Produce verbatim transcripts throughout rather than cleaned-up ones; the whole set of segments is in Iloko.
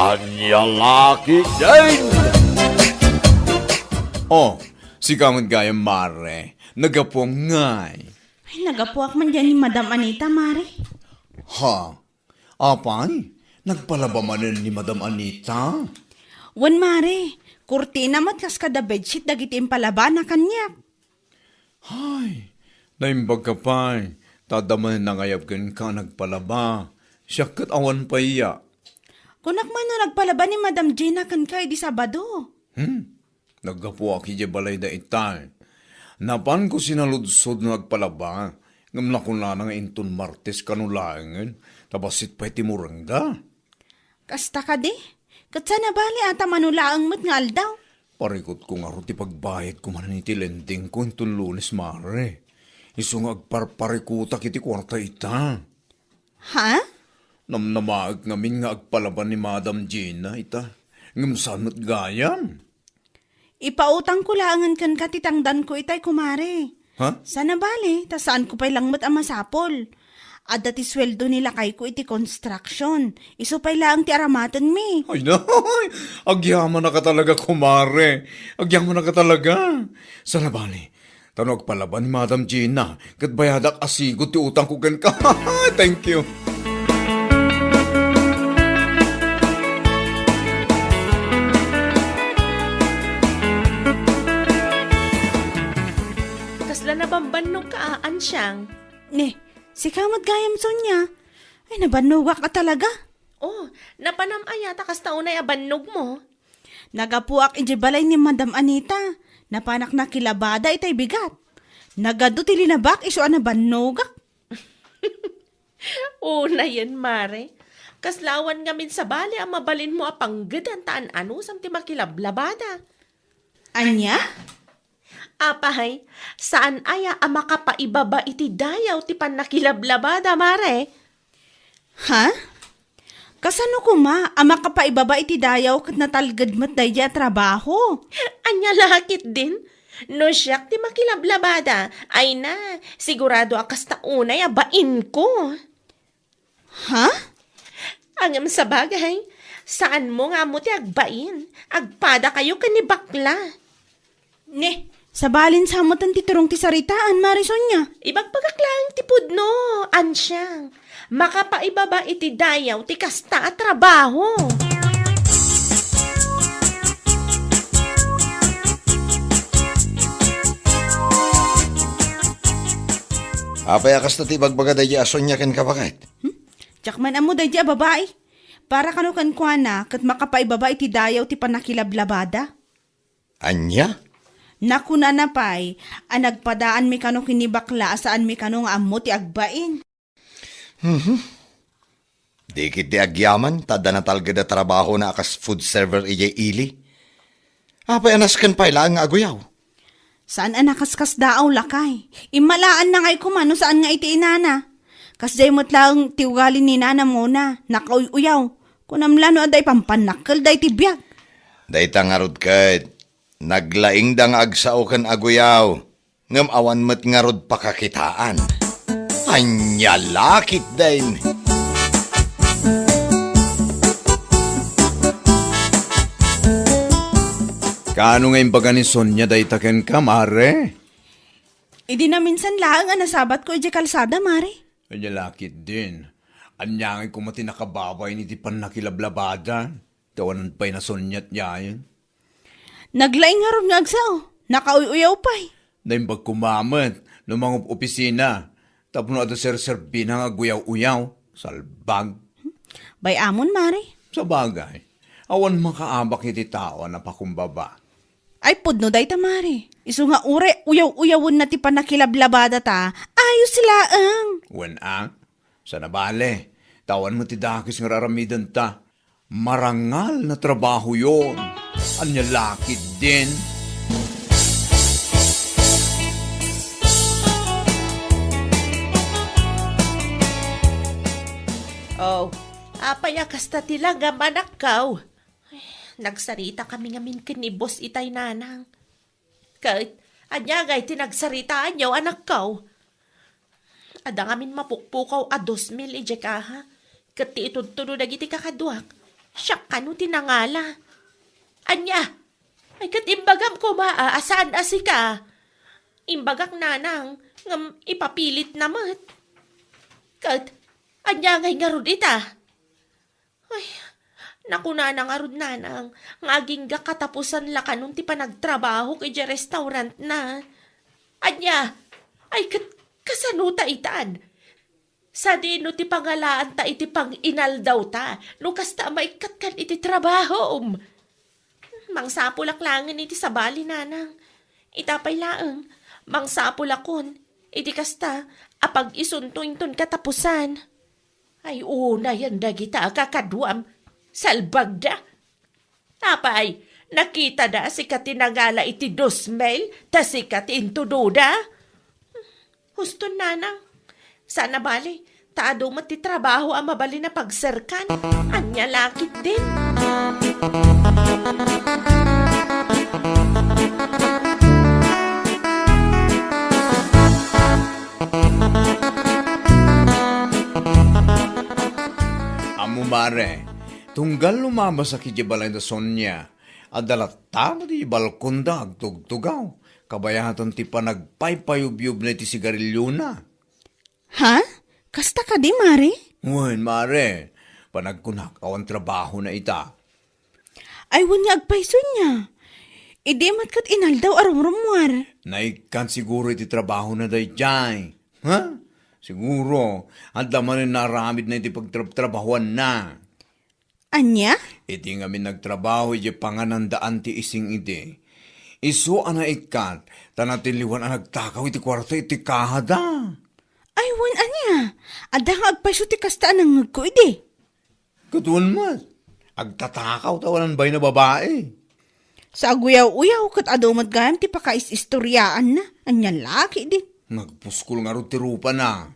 Ania la ketdin? Oh, sika met gayam, mare. Nagapuam ngay. Ay, nagapuak man diay ni Madam Anita, mare. Ha? Apay? Nagpalaba manen ni Madam Anita? Wen, mare. Kurtina met kas kada bedsheet dagiti impalabana kaniak. Hay, naimbagka pay, ta adda manen nangayab kenka a nagpalaba. Siak ket awan pay ya. Kunak man no nagpalaba ni Madam Gina kenka idi Sabado. Hmm, naggapuak idiay balayda itay. Napanko sinaludsod no nagpalaba, ngem nakunana nga inton Martes kano laengen, ta bassit pay ti murengda. Kasta kadi? Ket saan a bali a ta mano laeng met nga aldaw? Parikutko ngarud ti pagbayadko manen iti lendingko inton Lunes, mare. Isu nga agparparikutak iti kuarta ita. Ha? Namnamaek ngamin nga agpalaba ni Madam Gina ita. Ngem saan met gayam? Ipautangko laengen kenka ti tangdanko itay, kumare. Ha? Saan a bali, ta saanko pay lang met a masapul. Adda ti sueldo ni lakayko iti construction. Isu pay laeng ti aramatenmi. Ay, nay! Agyamanaka talaga, kumare. Agyamanaka talaga. Saan a bali, ta no agpalaba ni Madam Gina, ket bayadak a sigud ti utangko kenka. Thank you. Kasla nabambannogka a, Ansiang? Ne, sika met gayam, Sonia. Ay, nabannogak a talaga. Oh, napanam aya ta kasta unay a bannogmo? Nagapuak idiay balay ni Madam Anita. Napanak nakilabada itay bigat. Nagadu ti linabak isu a nabannogak. Unayen, mare. Kasla awan ngamin sabali a mabalinmo a panggedan ta an-anusam ti makilablabada. Ania? Apay, saan aya a makapaibaba iti dayaw ti pannakilablabada, mare? Ha? Kasano koma a makapaibaba iti dayaw ket natalged met daydi a trabaho? Ania la ketdin? No siak ti makilablabada, ay na, sigurado a kasta unay a bainko. Ha? Ngem sabagay, saanmo nga ammo ti agbain. Agpadakayo ken ni bakla. Ne, sabalin sa metten ti turong ti saritaan, Mare Sonia. Ibagbagak laeng ti pudno, Ansiang. Makapaibaba iti dayaw ti kasta a trabaho. Apay a kasta ti ibagbaga daydi a Sonia kenka, baket? Hmm? Diak man ammo daydi a babai. Para kano kenkuana ket makapaibaba iti dayaw ti pannakilablabada. Ania? Nakunana pay a nagpadaanmi kano ken ni bakla a saanmi kano nga ammo ti agbain. Mhm. Di ketdi agyaman ta adda natalged a trabahona a kas food server idiay ili. Apay a nasken pay laeng nga aguyaw? Saan a nakaskasdaaw, lakay. Immalaanna ngay koma no saan nga iti inana. Kasdiay met laeng ti ugali ni nanam nguna, nakauy-uyaw. Kunam la no adda ipampannakkel daydi biag. Dayta ngarud ket, naglaingda nga agsao ken aguyaw, ngem awan met ngarud pakakitaan. Ania la ketdin? Kaano nga imbaga ni Sonia dayta kenka, Mare? Idi naminsan laeng a nasabatko idiay kalsada, Mare. Ania la ketdin? Ania ngay koma ti nakababay iti pannakilablabada? Ti awanan pay nasuniat yayen. Naglaing ngarud nga agsao, nakauy-uyaw pay. Naimbag koma met no mangup-opisina tapno adda serserbina nga aguyaw-uyaw. Salbag. Bay-amon, Mare. Sabagay, awan makaabak iti tao a napakumbaba. Ay, pudno dayta, Mare. Isu nga uray uyaw-uyawenna ti pannakilablabada ta, ayos laeng. Wen a, saan a bale, ta awan met ti dakes nga ar-aramidenta. Marangal na trabaho yon. Ania la ketdin? Oh, apay a kasta ti langam, anakko? Ay, nagsarita kami ngamin ken ni Boss itay, Nanang. Ket, ania ngay ti nagsaritaanyo, anakko? Adda ngamin mapukpukaw a dos mil idiay kaha, ket ti itudtudo dagiti kakaduak, Siak kano ti nangala. Ania? Ay, ket imbagam koma a, a saan a sika. Imbagak, nanang, ngem ipapilitna met. Ket, ania ngay ngarud ita? Ay, nakunana ngarud, nanang, nga agingga katapusan la kanon ti panagtrabahok idiay restaurantna. Ania? Ay, ket, kasano ta itan? Sadino ti pangalaanta iti panginaldawta no kasta a maikkat kan iti trabahom? Mangsapulak laengen iti sabali, nanang. Ita pay laeng, mangsapulakon iti kasta a pag-isunto inton katapusan. Ay, unayen dagita a kakaduam, salbagda. Apay, nakitada a sika ti nangala iti dos mil, ta sika ti intudoda? Huston, nanang. Saan a bali, ta adu met ti trabaho a mabalin a pagserkan. Ania la ketdin? Ammo, mare, tunggal lumabasak idiay balay da Sonia, adda latta met idiay balkonda agtugtugaw, kabayatan ti panagpaypayubyubna iti sigariliona. Ha? Kasta kadi, mare? Wen, mare. Panagkunak, awan trabahona ita. Ay, wen nga agpayso nia. Idi met ket inaldaw a rumrummuar. Naikkan siguro iti trabahona daydiay. Ha? Siguro, adda manen naaramidna iti pagtrabtrabahuanna. Ania? Iti ngamin nagtrabaho idiay panganandaan ti ising idi, isu a naikkat, ta natilliwan a nagtakaw iti kuarta iti kahada. Ay, wen ania? Adda nga agpayso ti kasta a nangngegko idi. Ket wen met, agtatakaw ta awanan bain a babai. Sa aguyaw-uyaw, ket adu met gayam ti pakais-istoriaanna. Ania la ketdin? Nagpuskol ngarud ti rupana.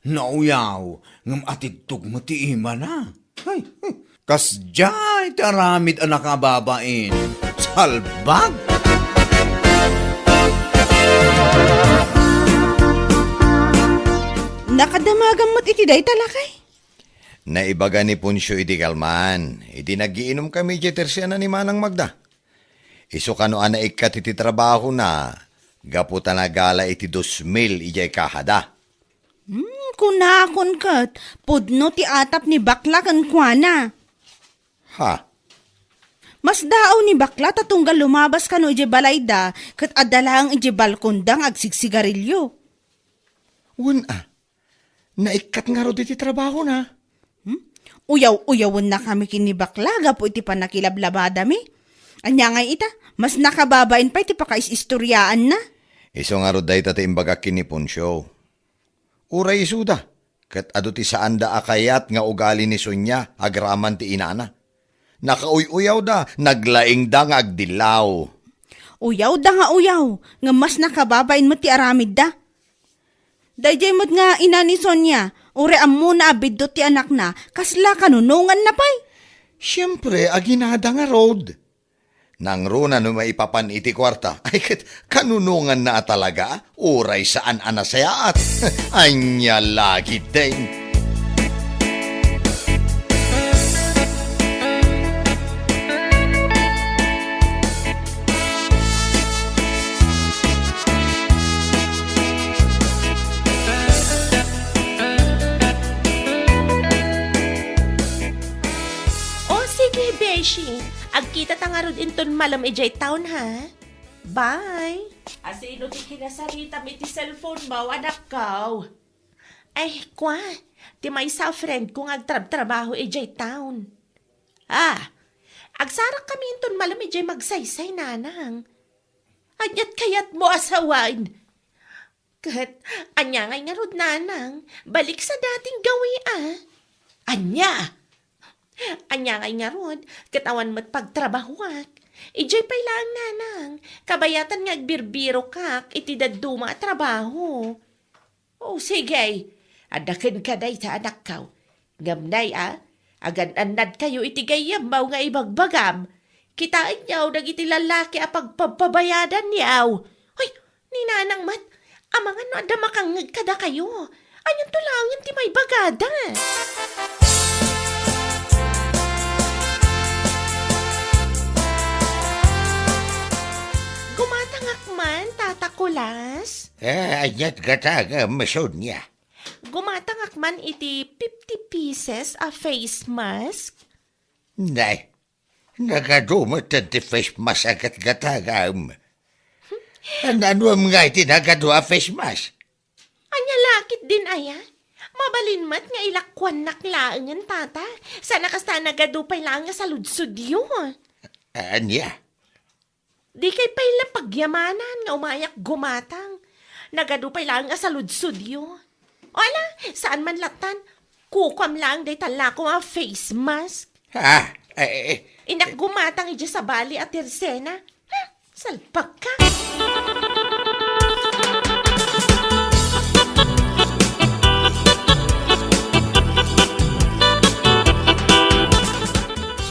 Nauyaw, ngem atidtog met ti imana. Ay, kasdiay ti aramid a nakababain. Salbag! Nakadamagam met iti dayta, lakay? Naibaga ni Poncio iti kalman, idi nagiinumkami idiay tersiana ni Manang Magda. Isu kano a naikkat iti trabahona, gapu ta nagala iti dos mil idiay kahada. Hmm, kunakon ket, pudno ti atap ni bakla kenkuana. Ha? Masdaaw ni bakla ta tunggal lumabas kano idiay balayda ket adda laeng idiay balkonda nga agsigsigarilio. Wen a, naikkat ngarud iti trabahona. Hmm? Uyaw-uyawennakami ken ni bakla gapu iti pannakilablabadami. Ania ngay ita? Mas nakababain pay ti pakais-istoriaanna. Isu ngarud dayta ti imbagak ken ni Poncio. Uray isuda, ket adu ti saanda a kayat nga ugali ni Sonia agraman ti inana. Nakauy-uyawda, naglaingda nga agdillaw. Uyawda nga uyaw, ngem mas nakababain met ti aramidda. Daydiay met nga ina ni Sonia, uray ammona a biddut ti anakna, kasla kanunonganna pay? Siempre, aginada ngarud. Nangruna no maipapan iti kuarta. Ay, ket kanunonganna a talaga, uray saan a nasayaat. Ania la ketdin. O, sige, beshi. Agkitata ngarud inton malem idiay town, ha? Bye. Asino ti kinasaritam iti cellphone mo, anakko? Ay, kua, ti maysa a friend ko nga agtrabtrabaho idiay town. Ah, agsarakkami inton malem idiay Magsaysay, nanang. Ania't kayatmo a sawen? Ket ania ngay ngarud, nanang? Balik sa dating gawi, a. Ania? Ania ngay ngarud? Ket awan met pagtrabahoak. Idiay pay laeng, nanang. Kabayatan nga agbirbirokak iti dadduma a trabaho. O, sige. Adda kenka dayta, anakko. Ngem nay a, agan-annadkayo iti gayyemmo nga ibagbagam. Kitaenyo dagiti lallaki a pagpagpabayadanyo. Ay, ni nanang met, amangan no adda makangngeg kadakayo. Anianto laengen ti maibagada? Ania't gatangam, Sonia? Gumatangak man iti fifty pieces a face mask. Nay, nagadu met ti face mask a gatgatangam. Naanuam nga iti nagadu a face mask? Ania la ketdin aya? Mabalin met nga ilakuannak laengen, tata. Saan a kasta, nagadu pay laeng a saludsodyo. Ania? Dikay pay la pagyamanan nga umayak gumatang. Nagadu pay laeng a saludsodyo. O ala, saan man lattan, kukuam laeng dayta lakom a face mask. Ha? Eh, eh, eh. Innak gumatang idiay sabali a tersena. Ha? Salpagka.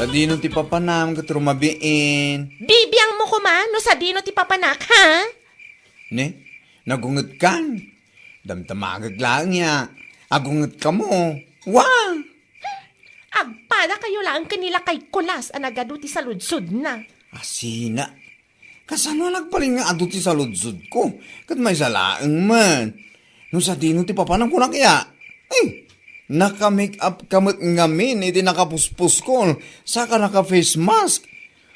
Sadino ti papanam ket rumabiin? Bibiangmo koma no sadino ti papanak, ha? Ne? Nagungetkan? Damdamagek laeng ya. Agungetkamo. Wa! Agpadakayo laeng ken ni Lakay Kulas a nagadu ti saludsodna. Asina. Kasano a nagbalin nga adu ti saludsodko? Ket maysa laeng met. No sadino ti papanam, kunak ya. Eh, naka-make-up ka met ngamin iti nakapuspuskol, saka naka-face mask.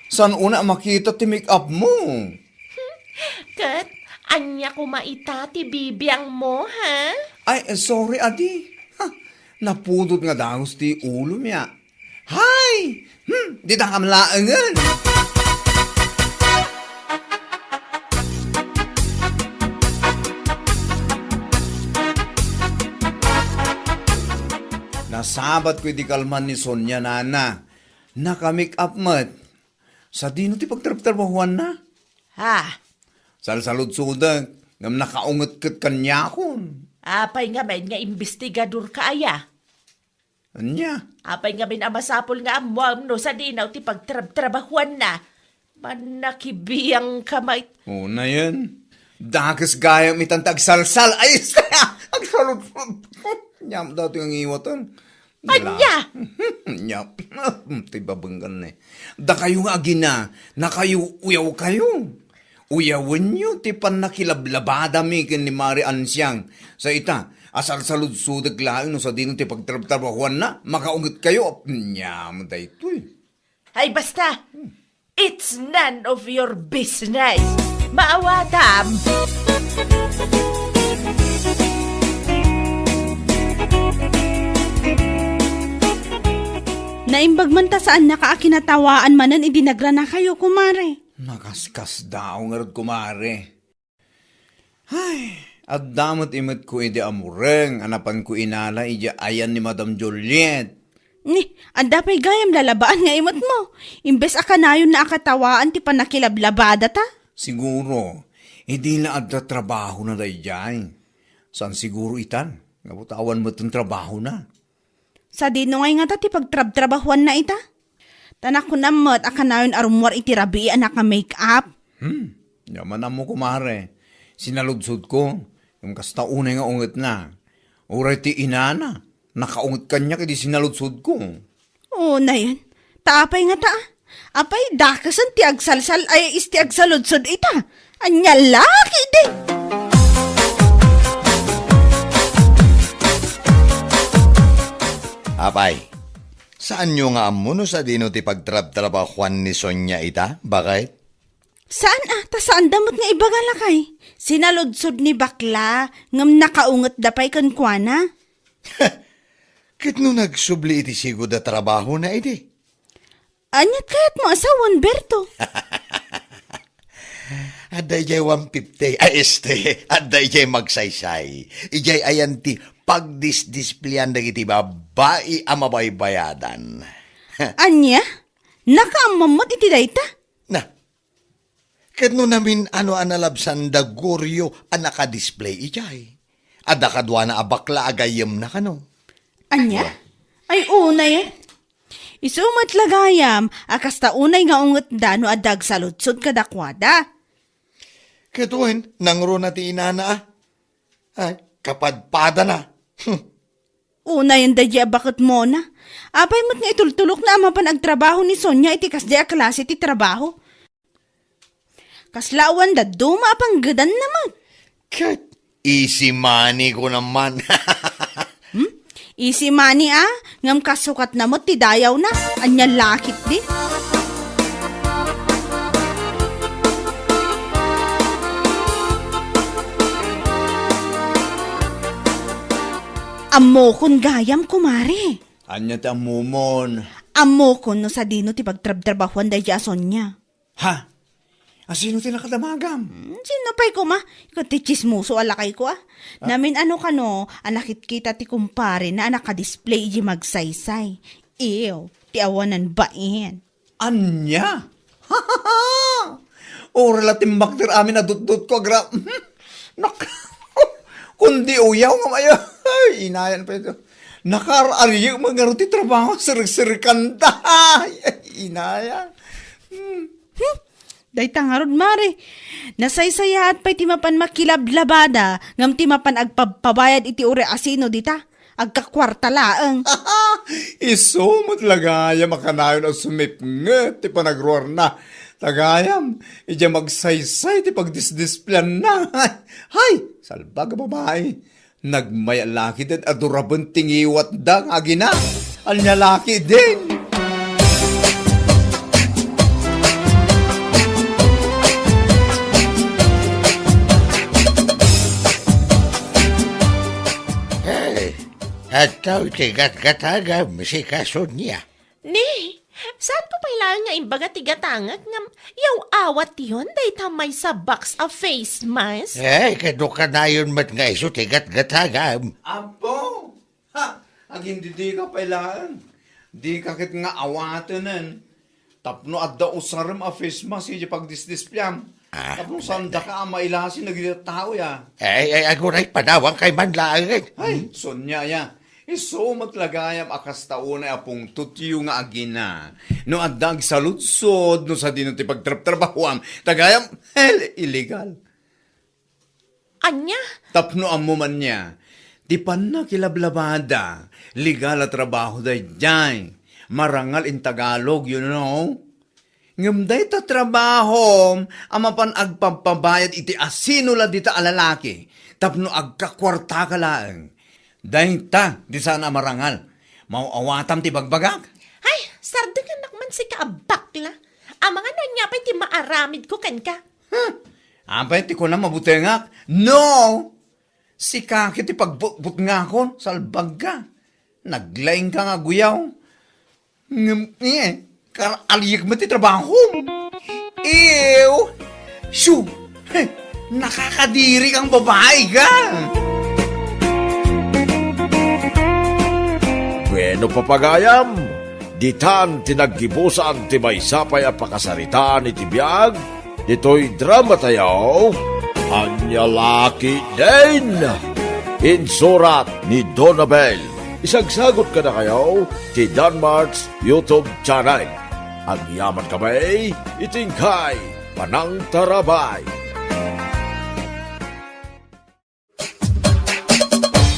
Saan unay a makita ti make-upmo? Ket ania koma ita ti bibiangmo, ha? Ay, eh, sorry, adi. Ha, napudot nga dagus ti ulom ya. Hay! Hmm, dita kam laengen. Nasabatko iti kalman ni Sonia, nana. Naka-make-up met. Sadino ti pagtrabtrabahuanna? Ha? Salsaludsodek, ngem nakaunget ket kaniakon. Apay ngamin nga imbestigadorka aya? Ania? Apay ngamin a masapul nga ammuam no sadino ti pagtrabtrabahuanna? Mannakibiangka met. Unayen. Dakes gayam itan ti agsalsal. Ay, agsaludsod. Aniam daytoy nga ngiwaten. Ania? Ania? Ti babenggan ne. Dakayo nga agina, nakayo-uyawkayo. Uyawenyo ti pannakilablabadami ken ni Mari Ansiang. Sa ita, asalsaludsodek laeng no sadino ti pagtrabtrabahuanna, makaungetkayo. Ania met daytoy? Ay, basta! It's none of your business! Maawatam! Naimbag man ta saannaka a kinatawaan manen idi nagranakayo, kumare. Nakaskasdaaw ngarud, kumare. Ay, adda met imetko idi amureng a napanko inala idiay ayan ni Madam Juliet. Ni, adda pay gayam lalabaan nga imetmo. Imbes a kanayonna a katawaan ti pannakilablabadata. Siguro, idi la adda trabahona daydiay. Saan siguro itan, nga butawan met ti trabahona. Sadino ngay ngata ti pagtrabtrabahuanna ita? Ta nakunam met a kanayon a rummuar iti rabii a naka-make-up. Hmm, diak man ammo, kumare. Sinaludsodko, ngem kasta unay nga ungetna. Uray ti inana, nakaunget kaniak idi sinaludsodko. Unayen, ta apay ngata? Apay, dakesen ti agsalsal ay is ti agsaludsod ita. Ania la ketdi? Apay, saanyo nga ammo no sadino ti pagtrabtrabahuan ni Sonia ita, baket? Saan a, ta saanda met nga ibaga, lakay. Sinaludsod ni bakla, ngem nakaungetda pay kenkuana. Ket no nagsubli iti sigud a trabahona idi? Ania't kayatmo a sawen, Berto? Adda idiay one fifty, ay, este, adda idiay magsaysay. Idiay ayan ti pagdisdispleyan dagiti babbai a mabaybayadan. Ania? Nakaammam met iti dayta? Na, ket no namin-ano a nalabsanda, Gorio, a nakadisplay idiay. Adda kaduana a bakla a gayyemna kano. Ania? Ay, unay, eh. Isu met la gayam a kasta unay nga ungetda no adda agsaludsod kadakuada. Ket wen, nangruna ti inana, a? Ay, kapadpadana. Hmm. Unayen daydiay a baketmona. Apay met nga itultulokna a mapan agtrabaho ni Sonia iti kasdiay a klase ti trabaho? Kasla awan dadduma a panggedanna met. Ket, Easy money ko naman. Hmm? Easy money, ah? Ngem kasukatna met ti dayawna. Ania la ketdi? Ammokon gayam, kumare. Ania ti ammomon? Ammokon no sadino ti pagtrabtrabahuan daydi a Sonia. Ha? Asino ti nakadamagam? Hmm, sino pay koma? Ket ti tsismoso a lakayko, ah. Ah. Namin-ano kano a nakitkita ti kumparena a nakadisplay iti magsaysay. Ew, ti awanan bain. Ania? Uray la timmakder amin a dutdotko, agra-, nak-, kundi uyaw nga maya-, ay, inayan pay ito. Nakaar-ariyek met ngarud ti trabaho, sirikanta. Ay, inayan. Hmm. Hmm. Dayta ngarud, mare. Nasaysayaat pay ti mapan makilablabada, ngem ti mapan agpabpabayad iti uray asino dita. Agkakuarta laeng. Isu met la gayam a kanayon a sumipnget ti panagruarna. Ta gayam, idiay magsaysay ti pagdisdispleanna. Hay, salbag a babai. Nagmay-a la ketdin a duraben ti ngiwatda nga agina. Ania la ketdin? Hey, adtoy ti gatgatagam, sika Sonia. Ni, saanko pay laeng nga imbaga ti gatangek ngem yaw-awatyon dayta maysa box a face mask? Eh, kano kanayon met nga isu ti gatgatagam? Apo! Ha! Agindidika pay laeng. Dika ket nga awatenen. Tapno adda usarem a face mask iti pagdisdispleam. Ah, tapno saandaka a mailasi dagiti tao, ya. Ay, ay, aguray, panawankayo man laeng. Ay, Sonia, ya. Isu met la gayam a kasta unay a pungtotyo nga agina. No adda agsaludsod, no sadino ti pagtrabtrabahuam, ta gayam, hell, illegal. Ania? Tapno ammo man nia, ti pannakilablabada, legal a trabaho daydiay. Marangal in Tagalog, you know? Ngem dayta trabahom a mapan agpabpabayad iti asino la dita a lalaki tapno agkakuartaka laeng. Dayta ti saan a marangal. Maaw-awatam ti bagbagak? Ay, sardengannak man sika a bakla. Amangan no ania pay ti maaramidko kenka. Huh? Apay ti kunam a butengak? No! Sika ket ti pagbutbutngakon, salbagka. Naglaingka nga aguyaw. Ngem, eh, kar-, aliek met ti trabahom. Ew! Shoo! Heh, nakakadiri kang babai ka! Bueno, papagayam, ditan ti naggibusan ti maysa pay a pakasaritaan iti biag ditoy dramatayo, Ania la ketdin! Insurat ni Donabel. Isagsagut kadakayo ti Danmart's YouTube channel. Agyamankami iti inkay panangtarabay.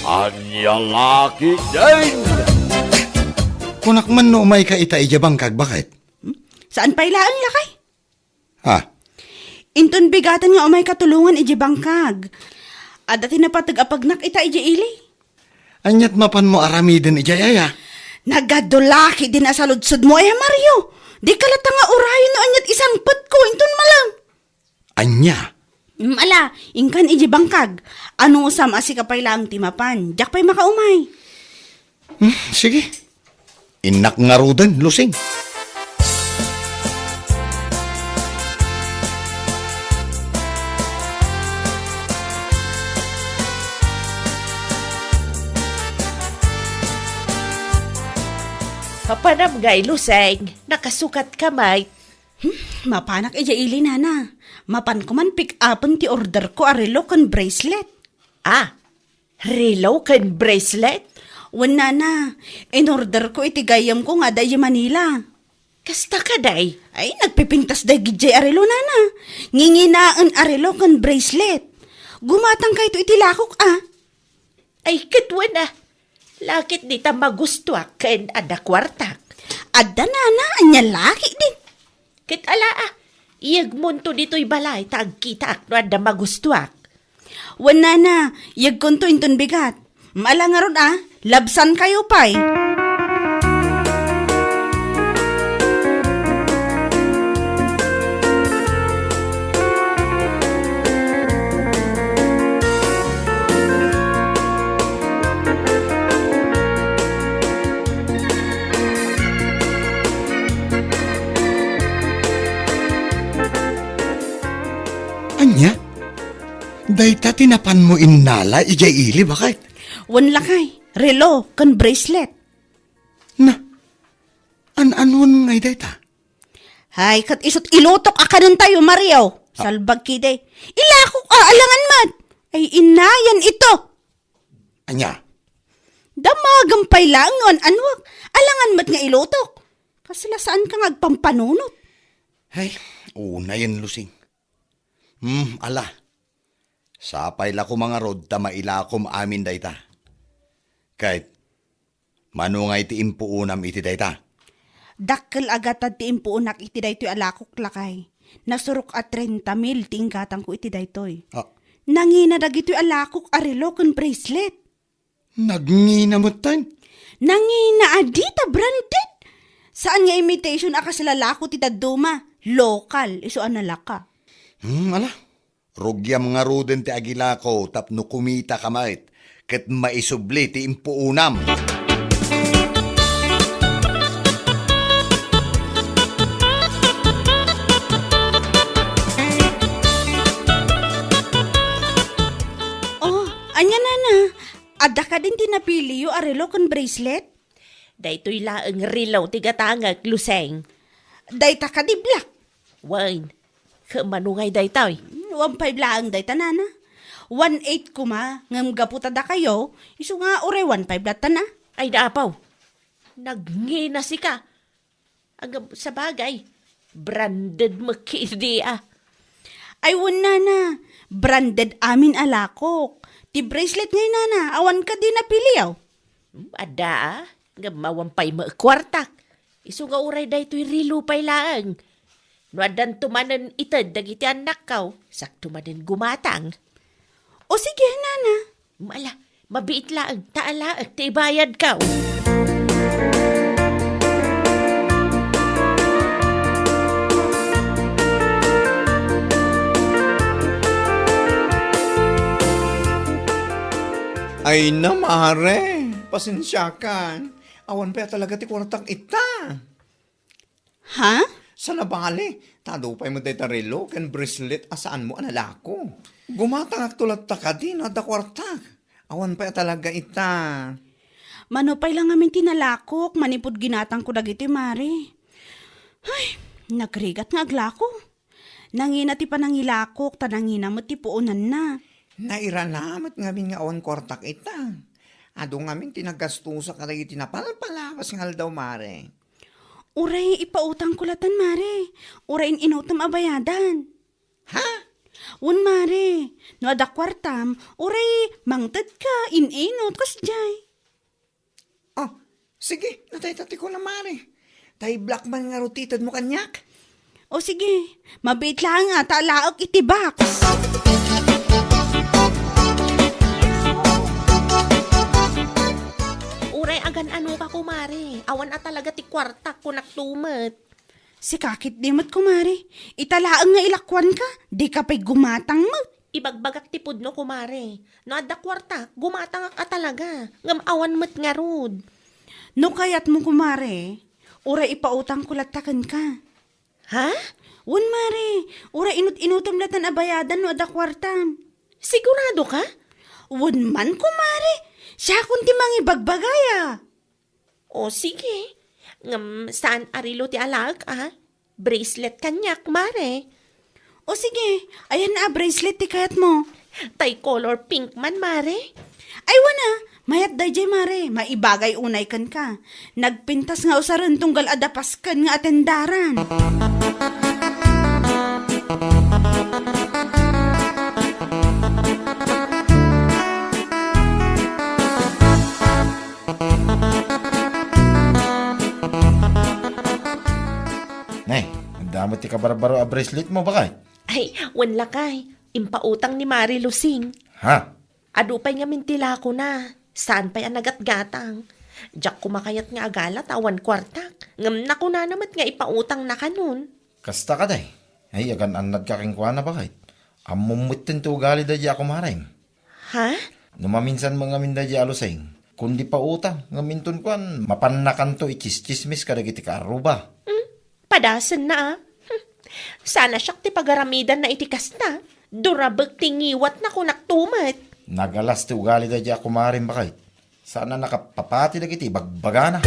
Ania la ketdin! Kunak man no umayka ita idiay bangkag, baket? Hmm? Saan pay laeng, lakay? Ha? Inton bigaten nga umayka tulongan idiay bangkag. Adda ti napateg a pagnak ita idiay ili. Aniat mapanmo aramiden idiay aya? Nagadu la ketdin a saludsodmo aya, Mario. Dika latta nga urayen no aniat isangpetko inton malem. Ania? Mm, ala, inkan idiay bangkag. Anusam a sika pay laeng ti mapan. Diak pay makaumay. Hmm, sige. Innak ngaruden, Lusing. Mapanam ngay, Lusing. Nakasukatka met. Hmm, mapanak idiay ili, nana. Mapanko man pick-upen ti orderko a relo ken bracelet. Ah, relo ken bracelet? Wen, nana, in-orderko iti gayyemko nga adda idiay Manila. Kasta kadi? Ay, nagpipintas daydi idiay a relo, nana. Nginginaen a relo ken bracelet. Gumatangkayto iti lakok, a. Ay, ket wen, a. Lakit dita magustuak ken adda kuartak. Adda, nana, ania lakit di. Ket ala, a. Iyegmonto ditoy balay ta agkitaak no adda magustuak. Wen, nana, yegkonto inton bigat. Ala ngarud a, labsankayo pay. Ania? Dayta ti napanmo innala idiay ili, baket? Wen, lakay, relo ken bracelet. Na, an-anuan ngay dayta? Hay, ket isut' ilutok a kanentayo, Mario. Ah. Salbag kidi. Ilakok a, alangan met. Ay, inayan ito. Ania? Damagem pay laeng no an-anuak. Alangan met nga ilutok. Kasla saanka nga agpampanunot. Hay, unayen, Lusing. Hmm, ala. Sapay la koma ngarud ta mailakom amin dayta. Ket, mano ngay ti impuonam iti dayta? Dakkel a gatad ti impuonak iti daytoy a lakok, lakay. Nasurok a trenta mil ti inggatangko iti daytoy. Ah. Nangina dagitoy a lakok a relo ken bracelet. Nagngina metten? Nangina a dita branded. Saan nga imitation a kasla lako ti dadduma. Lokal, isu a nalaka. Hmm, ala. Rugiam ngaruden ti agilako tapno kumitaka met ket maisubli ti impuonam. Oh, ania, nana? Adda kadin ti napiliyo a relo ken bracelet? Daytoy laeng relo ti gatangek, Lusing. Dayta kadi, Black? Wen. Ket mano ngay daytoy? One five laeng dayta, nana. One eight koma, ngem gapu ta dakayo, isu nga uray one five latta na. Ay, da, apo. Nagngina sika. Agab-, sabagay, branded met kidi a. Ay, wen, nana, branded amin a lakok. Ti bracelet ngay, nana, awan kadi napiliyo? Hmm, adda a, ngem awan pay met kuartak. Isu nga uray daytoy relo pay laeng. No addanto manen ited dagiti annakko, sakto manen gumatang. O sige, nana. Ala, mabiit laeng, ta alaek ti ibayadko. Ay na, mare, pasensiakan. Awan pay a talaga ti kuartak ita. Ha? Saan a bale, ta adu pay met dayta relo ken bracelet a saanmo a nalako. Gumatangakto latta kadi no adda kuartak. Awan pay a talaga ita. Mano pay la ngamin ti nalakok manipud ginatangko dagitoy, mare. Ay, nagrigat nga aglako. Nangina ti panangilakok, ta nangina met ti puonanna. Nairana met ngamin nga awan kuartak ita. Adu ngamin ti nagastosak kadagiti napalpalabas nga aldaw, mare. Uray ipautangko latan, mare. Uray in-inutem a bayadan. Ha? Wen, mare. No adda kuartam, uray mangtedka, in-inut, kasdiay. Oh, sige, no dayta ti kunam, mare. Ta iblak man ngarud ti itedmo kaniak. O sige, mabiit laeng a ta alaek iti box. Uray agan-anoka, kumare. Awan a talaga ti kuartak, kunak tumet. Sika ketdi met, kumare. Ita laeng nga ilakuanka, dika pay gumatang met. Ibagbagak ti pudno, kumare. No adda kuartak, gumatangak a talaga. Ngem awan met ngarud. No kayatmo, kumare, uray ipautangko latta kenka. Ha? Wen, mare, uray inut-inutem latan a bayadan no adda kuartam. Sigurado ka? Wen man, kumare. Siakon ti mangibagbagaya. O, sige. Ngem saan a relo ti alaek, a? Bracelet kaniak, mare. O, sige. Ayan a bracelet ti kayatmo. Tay color pink man, mare. Ay, wen a. Mayat daydiay, mare. Maibagay unay kenka. Nagpintas nga usaren tunggal adda pasken nga atendaran. Nay, adda met ti kabarbaro a bracelet mo, baket? Ay, wen lakay. Impautang ni Mare Lusing. Ha? Adu pay ngamin ti lakona. Saan pay a nagatgatang. Diak koma kayat nga agala ta awan kuartak. Ngem nakunana met nga ipautangna kanon. Kasta kadi? Ay, agan-annadka kenkuana, baket. Ammom metten ti ugali daydi a kumarem. Ha? No maminsan met ngamin daydi a Lusing, kundi pautang, ngem inton kuan, mapannakanto ikiskismis kadagiti kaarruba. Hmm? Padasenna, a. Hmm. Saan a siak ti pagaramidanna iti kasta. Durabek ti ngiwatna, kunakto met. Nagalas ti ugali daydi a kumarem, baket. Saan a nakapapati dagiti ibagbagana.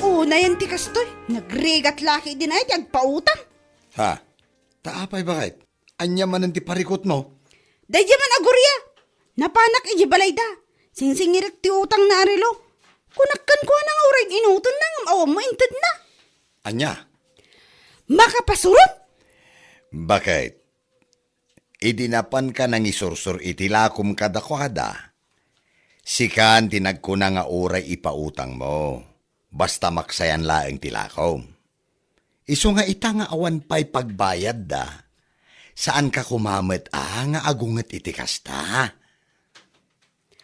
Unayen ti kastoy, nagrigat la ketdin ay ti agpautang. Ha? Ta apay, baket? Ania manen ti parikutmo? Daydiay man a Guria. Napanak idiay balayda. Singsingirek ti utangna a relo. Kunak kenkuana nga uray inutonna ngem awan maintedna. Ania? Makapasurot? Baket? Idi napanka nangisursor iti lakom kadakuada, sikan ti nagkuna nga uray ipautangmo. Basta maksayan laeng ti lakom. Isu nga ita nga awan pay pagbayadda, saanka koma met a nga agunget iti kasta.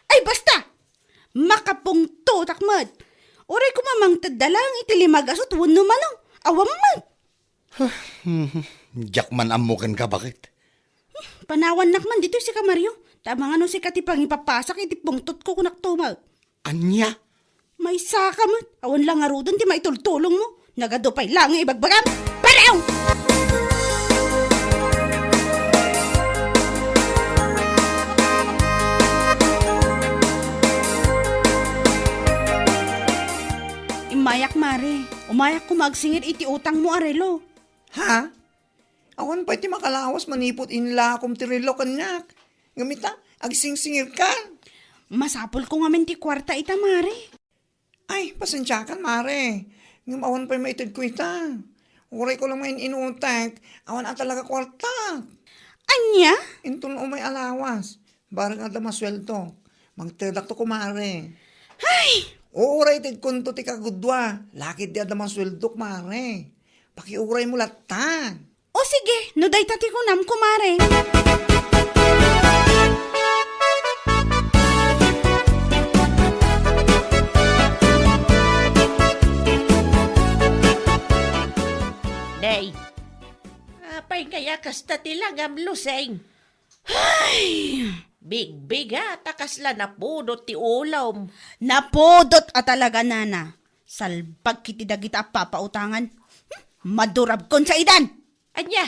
Ay, basta! Makapungtotak met. Uray koma mangtedda laeng iti lima gasut wenno mano. Awan met. Diak man ammo kenka, baket. Panawannak man ditoy sika, Mario. Ta amangan no sika ti pangipapasak iti pungtotko, kunakto met. Ania? Maysaka met. Awan la ngaruden ti maitultulongmo. Nagadu pay laeng nga ibagbagam. Parew! Immayak, Mare. Umayak koma agsingir iti utangmo a relo. Ha? Awan pay ti makalawas manipud inlakom ti relo kaniak. Ngem ita, agsingsingirkan. Masapulko ngamin ti kuarta ita, Mare. Ay, pasensiakan, Mare. Ngem awan pay maitedko ita. Urayko la nga in-inutek, awan a talaga kuartak. Ania? Inton umay a lawas, bareng adda masueldok, mangtedakto, kumare. Ay! Uray itedkonto ti kagudua, laketdi adda masueldok, mare. Pakiuraymo latta. O sige, no dayta ti kunam, kumare. Nay, apay ngay a kasta ti langam, Lusing? Ay! Bigbigat a kasla napudot ti ulom. Napudot a talaga, nana. Salbag kiti dagita a papautangan. Hmm, madurabkon saidan! Ania?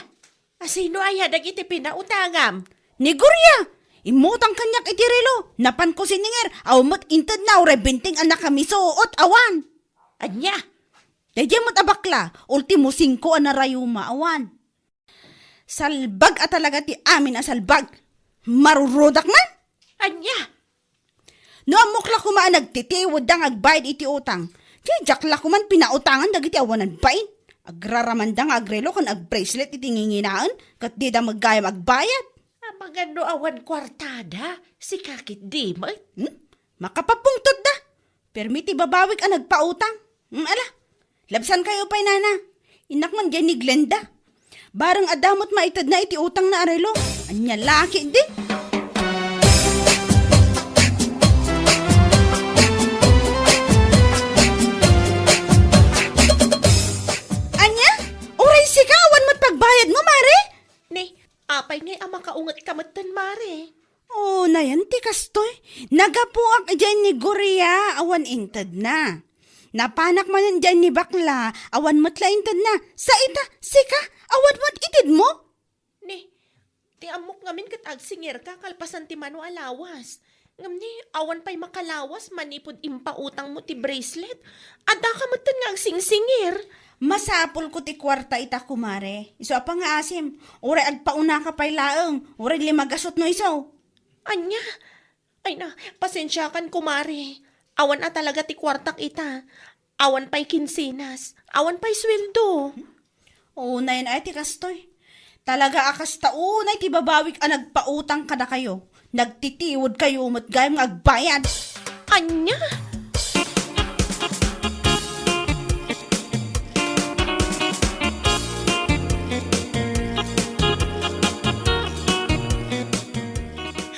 A sino aya dagiti pinautangam? Ni Gloria! Immutang kaniak iti relo. Napanko siningir. Awan met intedna, uray benteng a nakamisuot, awan. Ania? Daydiay met a bakla, ultimo singko a narayuma, awan. Salbag a talaga ti amin a salbag. Marurudak man? Ania? No ammok la koma a nagtitiwedda nga agbayad iti utang, diak la koman pinautangan dagiti awanan bain. Agraramanda nga agrelo ken agbracelet iti nginginaen, ket dida met gayam agbayad. Amangan no awan kuartada, sika ketdi met. Hmm? Makapapungtotda. Permi ti babawik a nagpautang. Hmm, ala, labsankayo pay, nana. Innak man diay ni Glenda. Bareng adda met maitedna iti utangna a relo. Ania la ketdi? Ania? Uray sika, awan met pagbayadmo, mare? Ni, apay ngay a makaungetka metten, mare? O, nayan ti kastoy. Nagapuak idiay ni Gloria, awan intedna. Napanak manen idiay ni bakla, awan met la intedna. Sa ita, sika, awan met itedmo? Ni, ti ammok ngamin ket agsingirka kalpasan ti mano a lawas. Ngem ni, awan pay makalawas manipud impautangmo ti bracelet. Addaka metten nga agsingsingir. Masapulko ti kuarta ita, kumare. Isu a pangaasim, uray agpaunaka pay laeng, uray lima gasut no isu. Ania? Ay na, pasensiakan, kumare. Awan a talaga ti kuartak ita. Awan pay kinsenas. Awan pay sueldo. Unayen ay ti kastoy. Talaga a kasta unay ti babawik a nagpautang kadakayo. Nagtitiudkayo met gayam nga agbayad. Ania?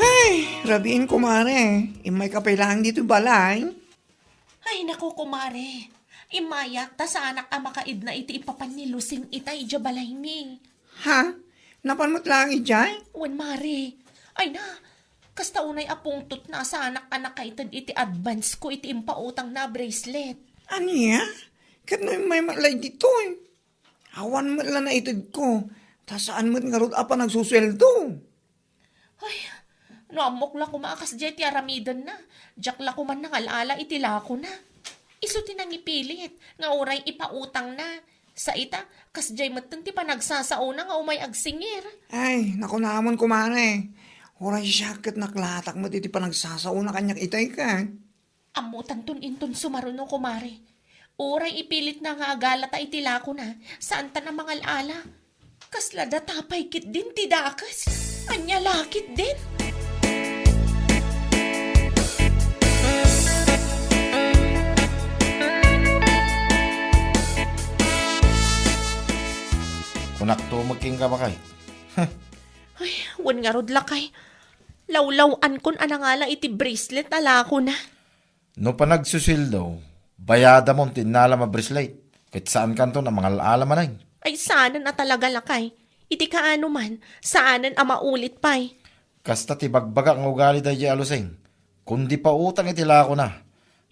Hay, rabiin, kumare. Immayka pay laeng ditoy balay. Ay, naku, kumare. Immayak, ta saanak a makaidna iti ipapan ni Lusing itay idiay balaymi. Ha? Napan met laeng idiay? Wen, mare. Ay na, kasta unay a pungtotna, saanak a nakaited iti advance ko iti impautangna a bracelet. Ania? Ket no immay met la ditoy? Awan met la naitedko, ta saan met ngarud a panagsusueldo. Ay, no ammok la koma a kasdiay ti aramidenna, diak la koma nangal-ala iti lakona. Isu ti nangipilit nga uray ipautangna. Sa ita, kasdiay metten ti panagsasaona nga umay agsingir. Ay, nakunamon, kumare. Uray siak ket naklatak met iti panagsasaona kaniak itay ket. Ammotanton inton sumaruno, kumare. Uray ipilitna nga agalata iti lakona, saantan a mangal-ala. Kasla data pay ketdin ti dakes. Ania la ketdin? Kunakto met kenka, baket. Ay, wen ngarud, lakay. Lawlaw-ankon a nangala iti bracelet a lakona. No panagsusueldo, bayadamon ti innalam a bracelet, ket saankanton a mangal-ala manen. Ay, saanen a talaga, lakay. Iti kaano man, saanen a maulit pay. Kasta ti bagbagak nga ugali daydiay a Lusing. Kundi pautang iti lakona.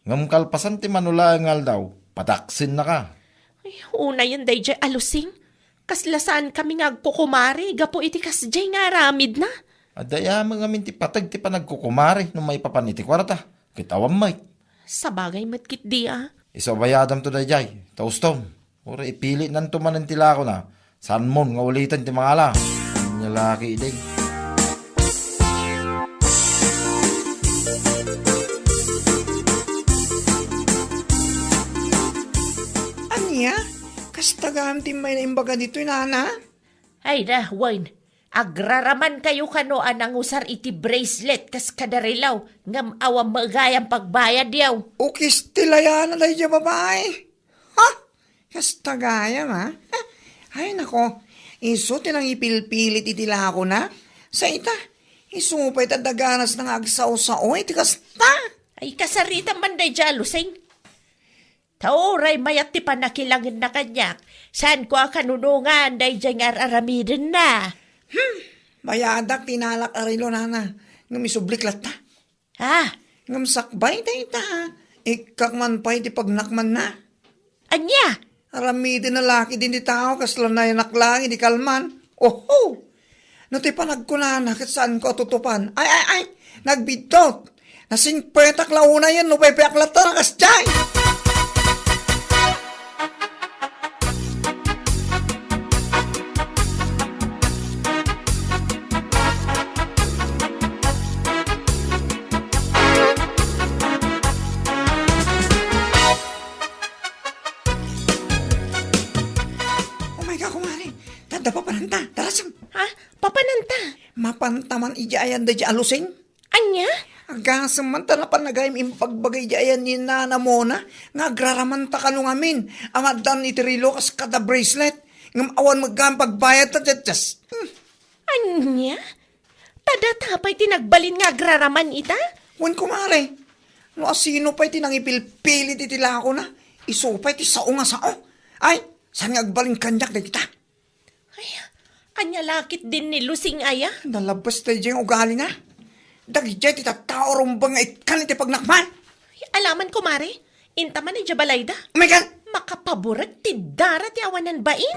Ngem kalpasan ti manulaen nga aldaw, padaksennaka. Ay, unayen daydiay a Lusing. Kasla saankami nga agkukumare gapu iti kasdiay nga aramidna. Adda ngamin ti pateg ti panagkukumare no maipapan iti kuarta, ket awan met. Sabagay met ketdi a. Isu a bayadamto daydiay, ta ustom. Uray ipilitnanto manen ti lakona, saanmon nga uliten ti mangala. Ania la ketdin? Ania? Kasta gayam ti imbaga ditoy, nana? Ay da, wen, agraramankayo kano a nangusar iti bracelet kas kada relo, ngem awan met gayam pagbayadyo. Ukis ti layana daydiay a babai. Ha? Kasta gayam, a? Ay, nako. Isu ti nangipilpilit iti lakona. Sa ita, isu pay ta daganasna nga agsao-sao iti kasta. Ay, kasaritam man daydiay a Lusing. Ta uray mayat ti pannakilangenna kaniak, saanko a kanunongan daydiay nga ar-aramidenna. Hmm, bayadak ti inalak a relo, nana, ngem isublik latta. Ah. Ngem sakbay dayta, ikkak man pay ti pagnakmanna. Ania? Aramidenna la ketdin ti tao kasla nayanak laeng idi kalman. Oho! No ti panagkunana ket saanko a tutupan. Ay, ay, ay! Nagbiddut! Nasingpetak la unayen no paypayak latta a kasdiay! Oh my God, kumare! Tadda papananta! Darasem! Ha? Papananta? Mapanta man idiay ayan daydiay a Lusing? Ania? Agasem man ta napan gayam impagbaga idiay ayan ni Nana Mona nga agraramanta kano ngamin a maaddan iti relo kas kada bracelet. Ngem awan met gayam pagbayadta, just, just. Hmm. Ania? Ta data pay ti nagbalin nga agraraman ita? Wen, kumare. No asino pay ti nangipilpilit iti lakona, isu pay ti sao nga sao. Ay, saan nga agbalin kaniak dagita? Ay, ania la ketdin ni Lusing aya? Nalabes daydiay nga ugalina. Dagiti tattao rumbeng nga ikkan iti pagnakman. Ay, alaman, kumare. Inta man idiay balayda. Oh my God! Makapaburek ti dara ti awanan bain.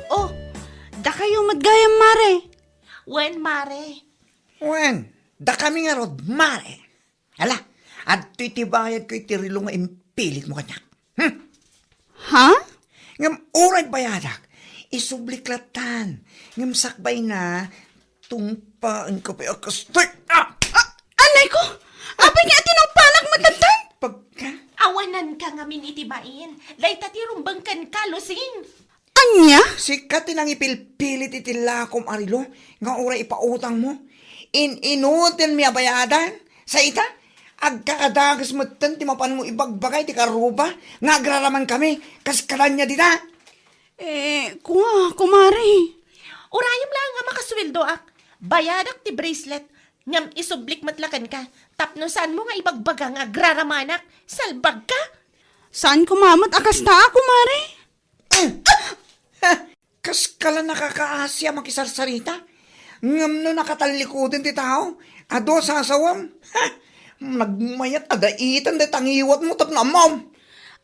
Oh, dakayo met gayam, mare. Wen, mare. Wen, dakami ngarud, mare. Ala, adtoy ti bayadko iti relo nga impilitmo kaniak. Hmm? Ha? Ngem uray bayadak, isublik lattan. Ngem sakbayna, tungpaenko pay a kastoy. Ah! Ah! Anay ko! Apay nga tinungpanak met lattan? Pagka? Awananka ngamin iti Ibain, dayta ti rumbeng kenka, Lucing. Ania? Sika ti nangipilpilit iti lakom a relo nga uray ipautangmo. In-inutilmi a bayadan. Sa ita, agkakadages metten ti mapanmo ibagbaga iti karuba nga agraramankami kas kadanya dita. Eh, kua, kumare. Urayem laeng a makasueldoak. Bayadak ti bracelet. Ngem isublik met la kenka. Tapno saanmo nga ibagbaga nga agraramanak. Salbagka. Saan koma met a kasta, kumare? Kaskala nakakaasi a makisarsarita. Ngem no nakatallikudan ti tao, adu a sasawem. Nagmayat a daitan dayta ngiwatmo tapno ammom.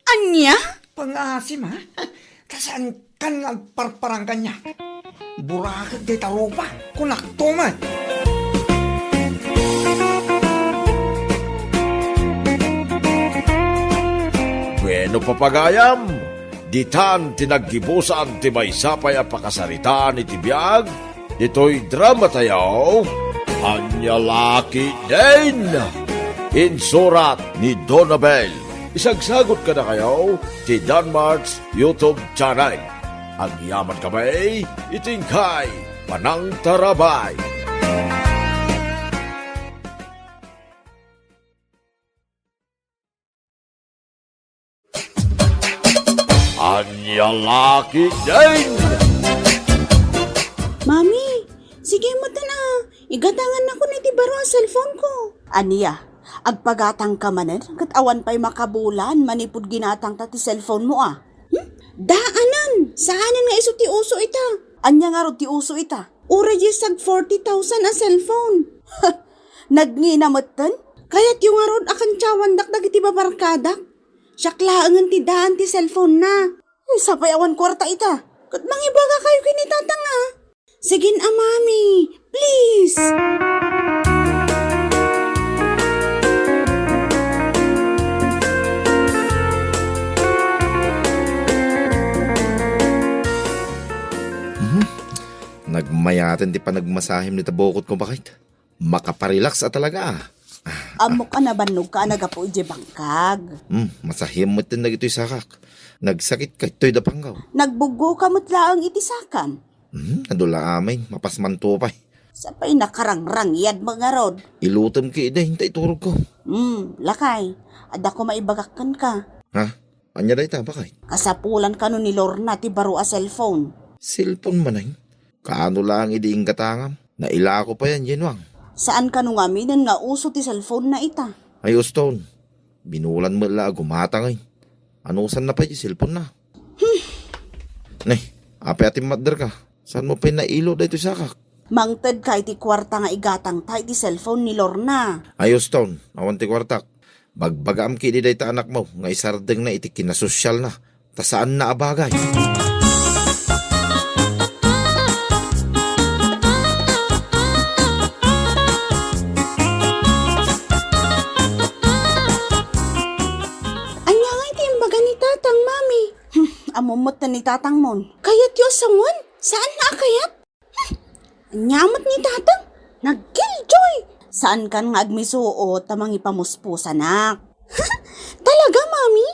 Ania? Pangaasim, ha? Ta saankan nga agparparangkaniak. Burakek dayta rupa, kunakto met. Bueno, papagayam, ditan ti naggibusan ti maysa pay a pakasaritaan iti biag ditoy dramatayo, Ania La Ketdin. Insurat ni Donabel. Isagsagut kadakayo ti Danmart's YouTube channel. Agyaman kami iti inkay panangtarabay. Ania La Ketdin! Mami, sige metten a. Igatangannakon iti baro a cellphone ko. Ania? Agpagatangka manen ket awan pay makabulan manipud ginatangta ti cellphone mo a? Hmm? Daanan! Saanen nga isu ti uso ita. Ania ngarud ti uso ita? Uray diay sag forty thousand a cellphone. Nagngina metten? Kayatyo ngarud a kantiawandak dagiti babarkadak? Siak laengen ti daan ti cellphone na. Ay, sapay awan kuarta ita. Ket mangibagakayo ken ni Tatang a. Sige a, Mami. Please. Mhm. Nagmayaten ti panagmasahim ni tabukot ko, bakit? Makaparelax a talaga, ah. Ammok a nabannogka a naggapu idiay bangkag. Hmm, masahim met dagitoy sakak. Nagsakitka itoy da panggaw. Nagbuggoka met laeng iti sakam. Hmm, adu la amin, mapasmanto pay. Sapay nakarangrang yad mangarod. Ilutem ki ida, hintay turog ko. Hmm, lakay. Adda ko maibagak kenka. Ha? Ania dayta, bakit? Kasapulan kano ni Lorna ti baro a cellphone. Cellphone manen? Kaano laeng idi inggatangam? Nailako pay a, Jenwang. Saan kano ngaminen nga uso ti cellphone na ita? Ay, uston. Binulan met la a gumatang, ay. Anusanna pay ti cellphone na? Hmm. Ne, apay a timmatderka? Saanmo pay nailo daytoy sakak? Mangtedka iti kuarta nga igatangta iti cellphone ni Lorna. Ay, uston. Awan ti kuartak. Bagbagaam kidi dayta anakmo nga isardengna iti kinasosyalna, ta saanna a bagay. Ania ngay ti imbaga ni Tatang, Mami? Hmm, ammom metten ni Tatangmon. Kayatyo a sawen? Saanna a kayat? Hmm, ania met ni Tatang? Nagkilljoy! Saankan nga agmisuot ta mangipamuspusanak. Talaga, Mami?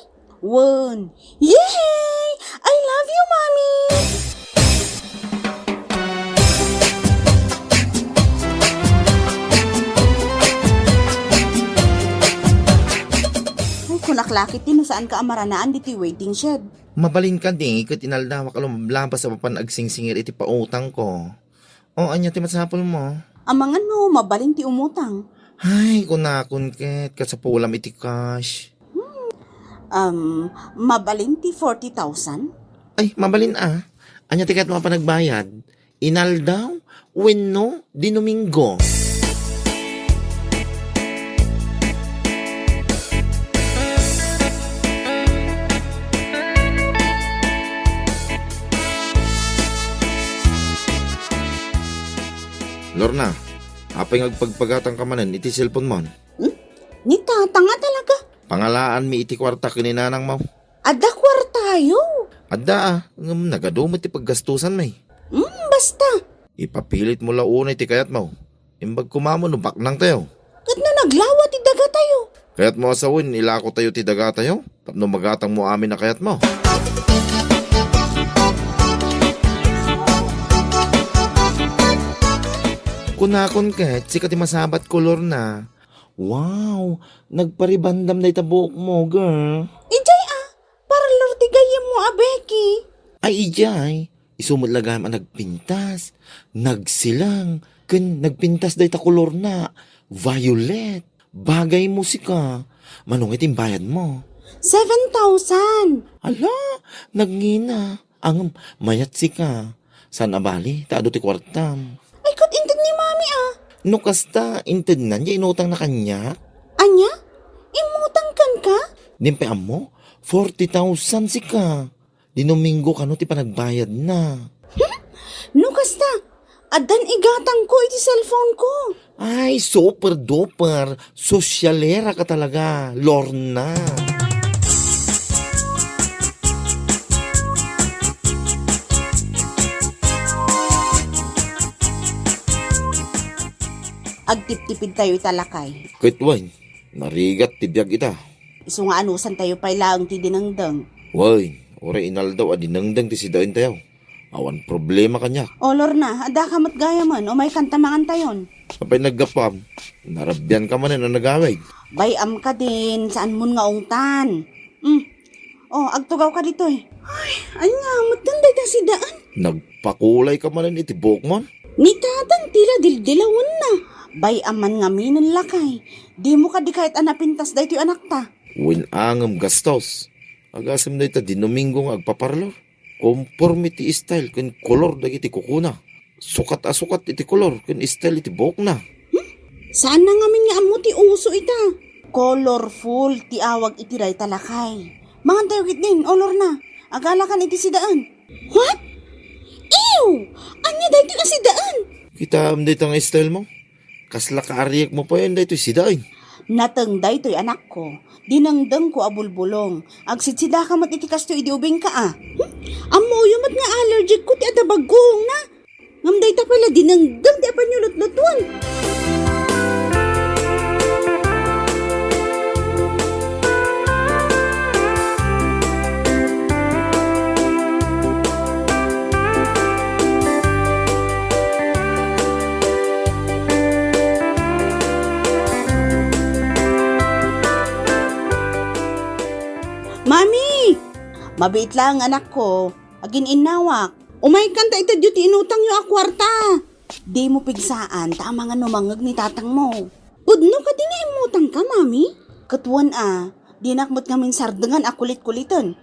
Wen. Yehey! I love you, Mami! Ay, kunak la ketdi no saanka a maranaan ditoy waiting shed. Mabalinka di ket inaldawak a lumablabas a mapan agsingsingir iti pautangko. O, ania ti masapulmo? Amangan no mabalin ti umutang. Ay, kunakon ket, kasapulam iti cash. Hmm. Um, mabalin ti forty thousand? Ay, mabalin a. Ania ti kayatmo a panagbayad? Inaldaw wenno Dinuminggo? Lorna, apay nga agpagpagatangka manen iti cellphone mon? Hmm? Ni Tatang a talaga? Pangalaanmi iti kuarta ken ni Nanangmo. Adda kuartayo? Adda a, ngem nagadu met ti paggastusanmi. Hmm, basta. Ipapilitmo la unay ti kayatmo. Imbag koma mo no baknangtayo. Ket no naglawa ti dagatayo? Kayatmo a sawen, ilako tayo ti dagatayo tapno magatangmo amin a kayatmo. Kunakon ket, sika ti masabat kolorna. Wow, nagparibandam dayta buokmo, girl. Idiay a, parlor ti gayyemmo a, Becky. Ay, idiay. Isu met la gayam a nagpintas, nagsilang, ken nagpintas dayta kolorna, violet. Bagaymo sika. Mano ngay ti imbayadmo? Seven thousand. Ala, nagngina. Ngem, mayat sika. Saan a bali, ta adu ti kuartam. Ay, ket inted ni Mami, a. No kasta, intednan ya inutangna kaniak? Ania? Immutang kenka? Dinak pay ammo, forty thousand sika. Di Domingo kano ti panagbayadna. Hmm? No kasta, addan igatangko iti cellphone ko. Ay, super duper. Sosyalera ka talaga, Lorna. Agtiptipid tayo ita, lakay. Ket wen, narigat ti biag ita. Isu nga anusan tayo pay laeng ti dinengdeng. Wen, uray inaldaw a dinengdeng ti sidaen tayo. Awan problema kaniak. O, Lorna, adda ka met gayamen, umaykan ta mangan tayon. Apay naggapuam? Narabian ka manen a nagawid. Bay-am ka din, saan mon nga ungtan. Hmm. O, agtugaw ka ditoy. Ay, ania, metten dayta sidaen? Nagpakulay ka manen iti buokmon? Ni tatang ti la dildilawenna. Bay-am man ngaminen, lakay. Dimo kadi kayat a napintas daytoy anakta? Wen, ngem gastos. Agasem dayta di Domingo nga agpaparlor. Komporme ti style ken kolor dagiti kukuna. Sukat a sukat iti kolor ken style iti buokna. Hmm? Saanna ngamin nga ammo ti uso ita? Colorful ti awag iti dayta, lakay. Mangan tayo ketdin, o Lorna. Agalakan iti sidaen. What? Ew! Ania daytoy a sidaen? Kitaem dayta nga style mo? Kasla kaariekmo payen daytoy sidaen? Nateng daytoy, anakko. Dinengdengko a bulbulong. Agsidsida ka met iti kastoy idi ubingka, a. Hmm? Ammoyo met nga allergic ko ti adda bagguongna. Ngem dayta pay la dinengdeng ti apanyulutlutuan. Mami! Mabiit laeng, anakko. Agin-innawak. Umaykan ta itedyo ti inutangyo a kuarta. Dimo pigsaan ta amangan no mangngeg ni tatangmo. Pudno kadi nga immutangka, Mami? Ket wen a, dinak met ngamin sardengan a kulit-kuliten.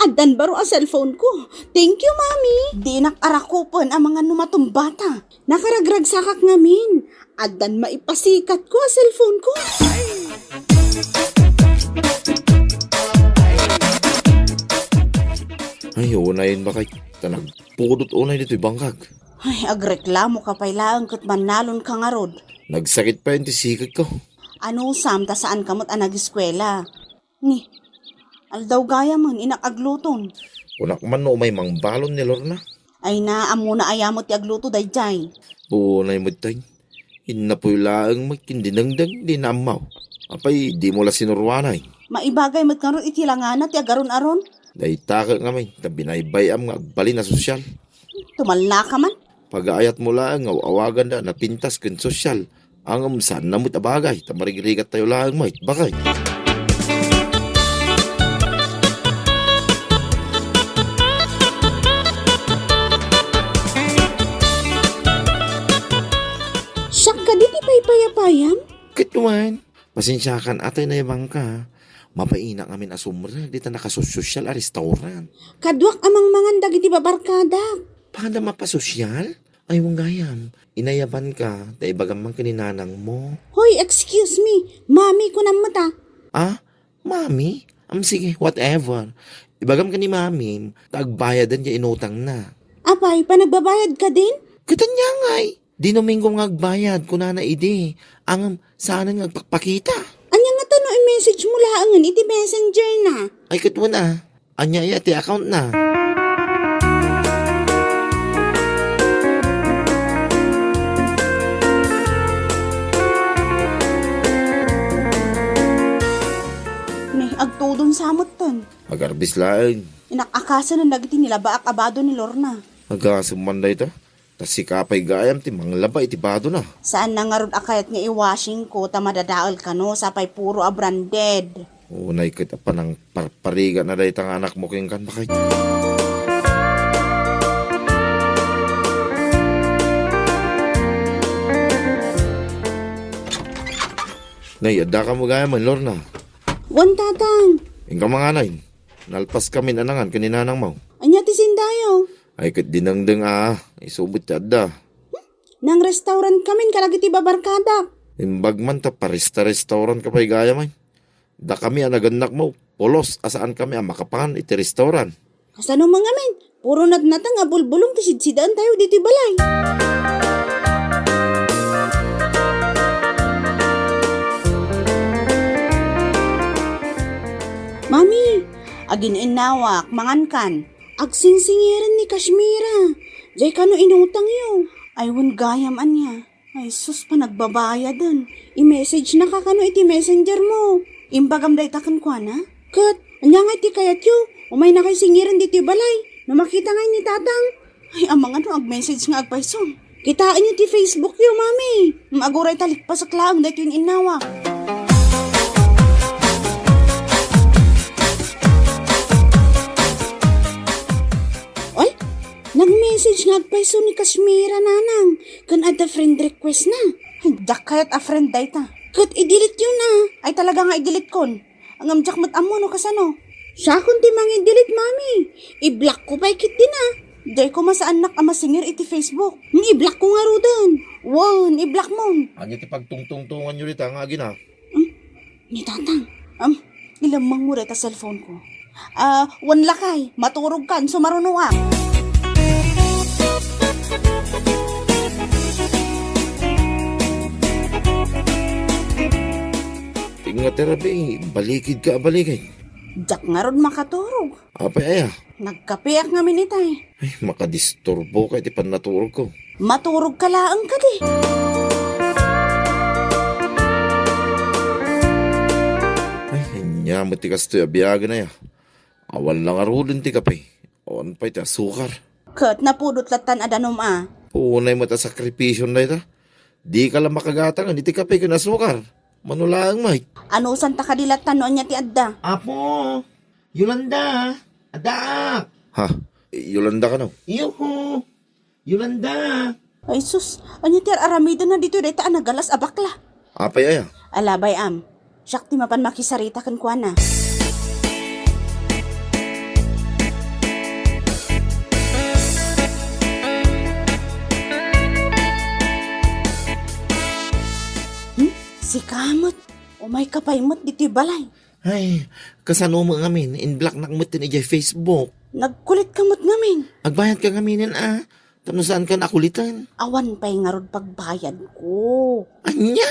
Addan baro a cellphone ko. Thank you, Mami. Dinak arakupen amangan no matumbata. Nakaragragsakak ngamin. Addan maipasikatko a cellphone ko. Ay, unayen, bakay. Ta nagpudot unay ditoy bangkag. Ay, agreklamo ka pay laeng ket mannalon ka ngarud. Nagsakit pay ti siketko. Anusam ta saan ka met a nagiskuela? Ni, aldaw gayamen, inak agluton. Kunak man no umay mangbalon ni Lorna. Ay na, ammona aya met ti agluto daydiay. Unay met tay. Innapoy laeng met ken dinengdeng, di naammaw. Apay, dimo la sinuruanay? Maibagay met ngarud iti langana ti agaron-aron. Dayta ket ngamin, ta binaybay-am nga agbalin a sosyal. Tumallaka man. Pagaayatmo laeng nga aw-awaganda a napintas ken sosyal. Ngem saanna met a bagay, ta marigrigat tayo laeng met, bakay. Siak kadi ti paypayapayam? Ket wen, pasensiakan a tay naibangka. Mapainak ngamin a sumrek dita nakasosyal a restaurant. Kaduak a mangmangan dagiti babarkadak. Pada mapasosyal? Ay, wen gayam, inayabanka, ta ibagam man ken ni nanangmo. Hoy, excuse me. Mami, kunam met a. Ah? Mami? Am, sige, whatever. Ibagam ken ni Mamim, ta agbayaden ya inutangna. Apay, panagbabayad ka din? Ket ania ngay? Di Domingo nga agbayad, kunana idi. Ngem, saanen nga agpakpakita. Ania ngata no i-message mo laengen iti messenger na? Ay, ket wen a. Ania aya ti account na? Udon sa metten. Agarbis laeng. Inak-akasen dagiti nilabaak a bado ni Lorna. Agasem man dayta. Ta sika pay gayam ti manglaba iti badona. Saan na ngarud a kayat nga i-washing ko ta madadael kano sapay puro a branded. Unay ket a panangparparigatna dayta nga anakmo kenkan, baket. Nay, adda kamo gayam, Lorna? Wen, Tatang. Inka mangan. Nalpas kamin a nangan ken ni nanangmo. Ania ti sindayo? Ay, ket dinengdeng a, isu met ti adda. Nang-restaurant kamin kadagiti babarkadak. Imbag man ta paresta-restaurant ka pay gayam ay. Dakami a nagannakmo, pulos a saankami a makapan iti restaurant. Kasano man ngamin? Puro natnateng a bulbulong ti sidsidaentayo ditoy balay. Mami, agin-innawak, mangankan. Agsingsingiren ni Kashmira. Jay kano inutangyo? Ay, wen gayam ania. Ay, sus, panagbabayaden. I-message na ka kano iti messenger mo. Imbagam dayta kenkuana? Ket, ania ngay ti kayatyo? Umaynakay singiren ditoy balay. No makita ngay ni Tatang. Ay, amangan no ag-message nga agpayso. Kitaenyo ti Facebook yo, Mami. Mm, aguray ta likpasek laeng daytoy nga innawa. Oy, nag-message nga agpayso ni Kashmira, Nanang, ken adda friend request na. Ay, dakayat a friend dayta. Ket i-delete yo na. Ay, talaga nga i-delete kon. Ngem diak met ammo no kasano. Siakon ti mangi-delete, Mami. I-block ko pay ketdi na. Jay ko masaannak a masingir iti Facebook. Hmm, i-block ko ngaruden. Wen, i-block mon. Ania ti pagtungtungtongan yo dita nga agina? Hmm? Ni Tatang. Um, ilemmeng mo dayta cellphone ko. Ah, wen lakay, maturog kan, sumarunoak. Ingat, Rabi, balikid ka, balikid. Diak ngarud makaturog. Apay aya? Nagkapeak ngamin itay. Ay, makadisturbo ka iti pannaturog ko. Maturog ka laeng kadi. Ay, ania met ti kastoy a biagen aya. Awan la ngaruden ti kape. Awan pay ti asukar. Ket napudot lattan a danum a. Unay met a sakripisyon dayta. Dika la makagatangen iti kape ken asukar. Mano laeng met. Anusanta kadi lattan no ania ti adda? Apo, Yolanda, addaak. Ha? Yolanda kano? Iyo, Yolanda. Ay sus, ania ti ar-aramidenna ditoy dayta a nagalas a bakla? Apay aya? Alabay am. Siak ti mapan makisarita kenkuana. Hmm? Sika met, umay ka pay met ditoy balay. Ay, kasano met ngamin, in-blocknak met idiay Facebook. Nagkulit ka met ngamin. Agbayad ka ngaminen a, tapno saan ka nakulitan. Awan pay ngarud pagbayad ko. Ania?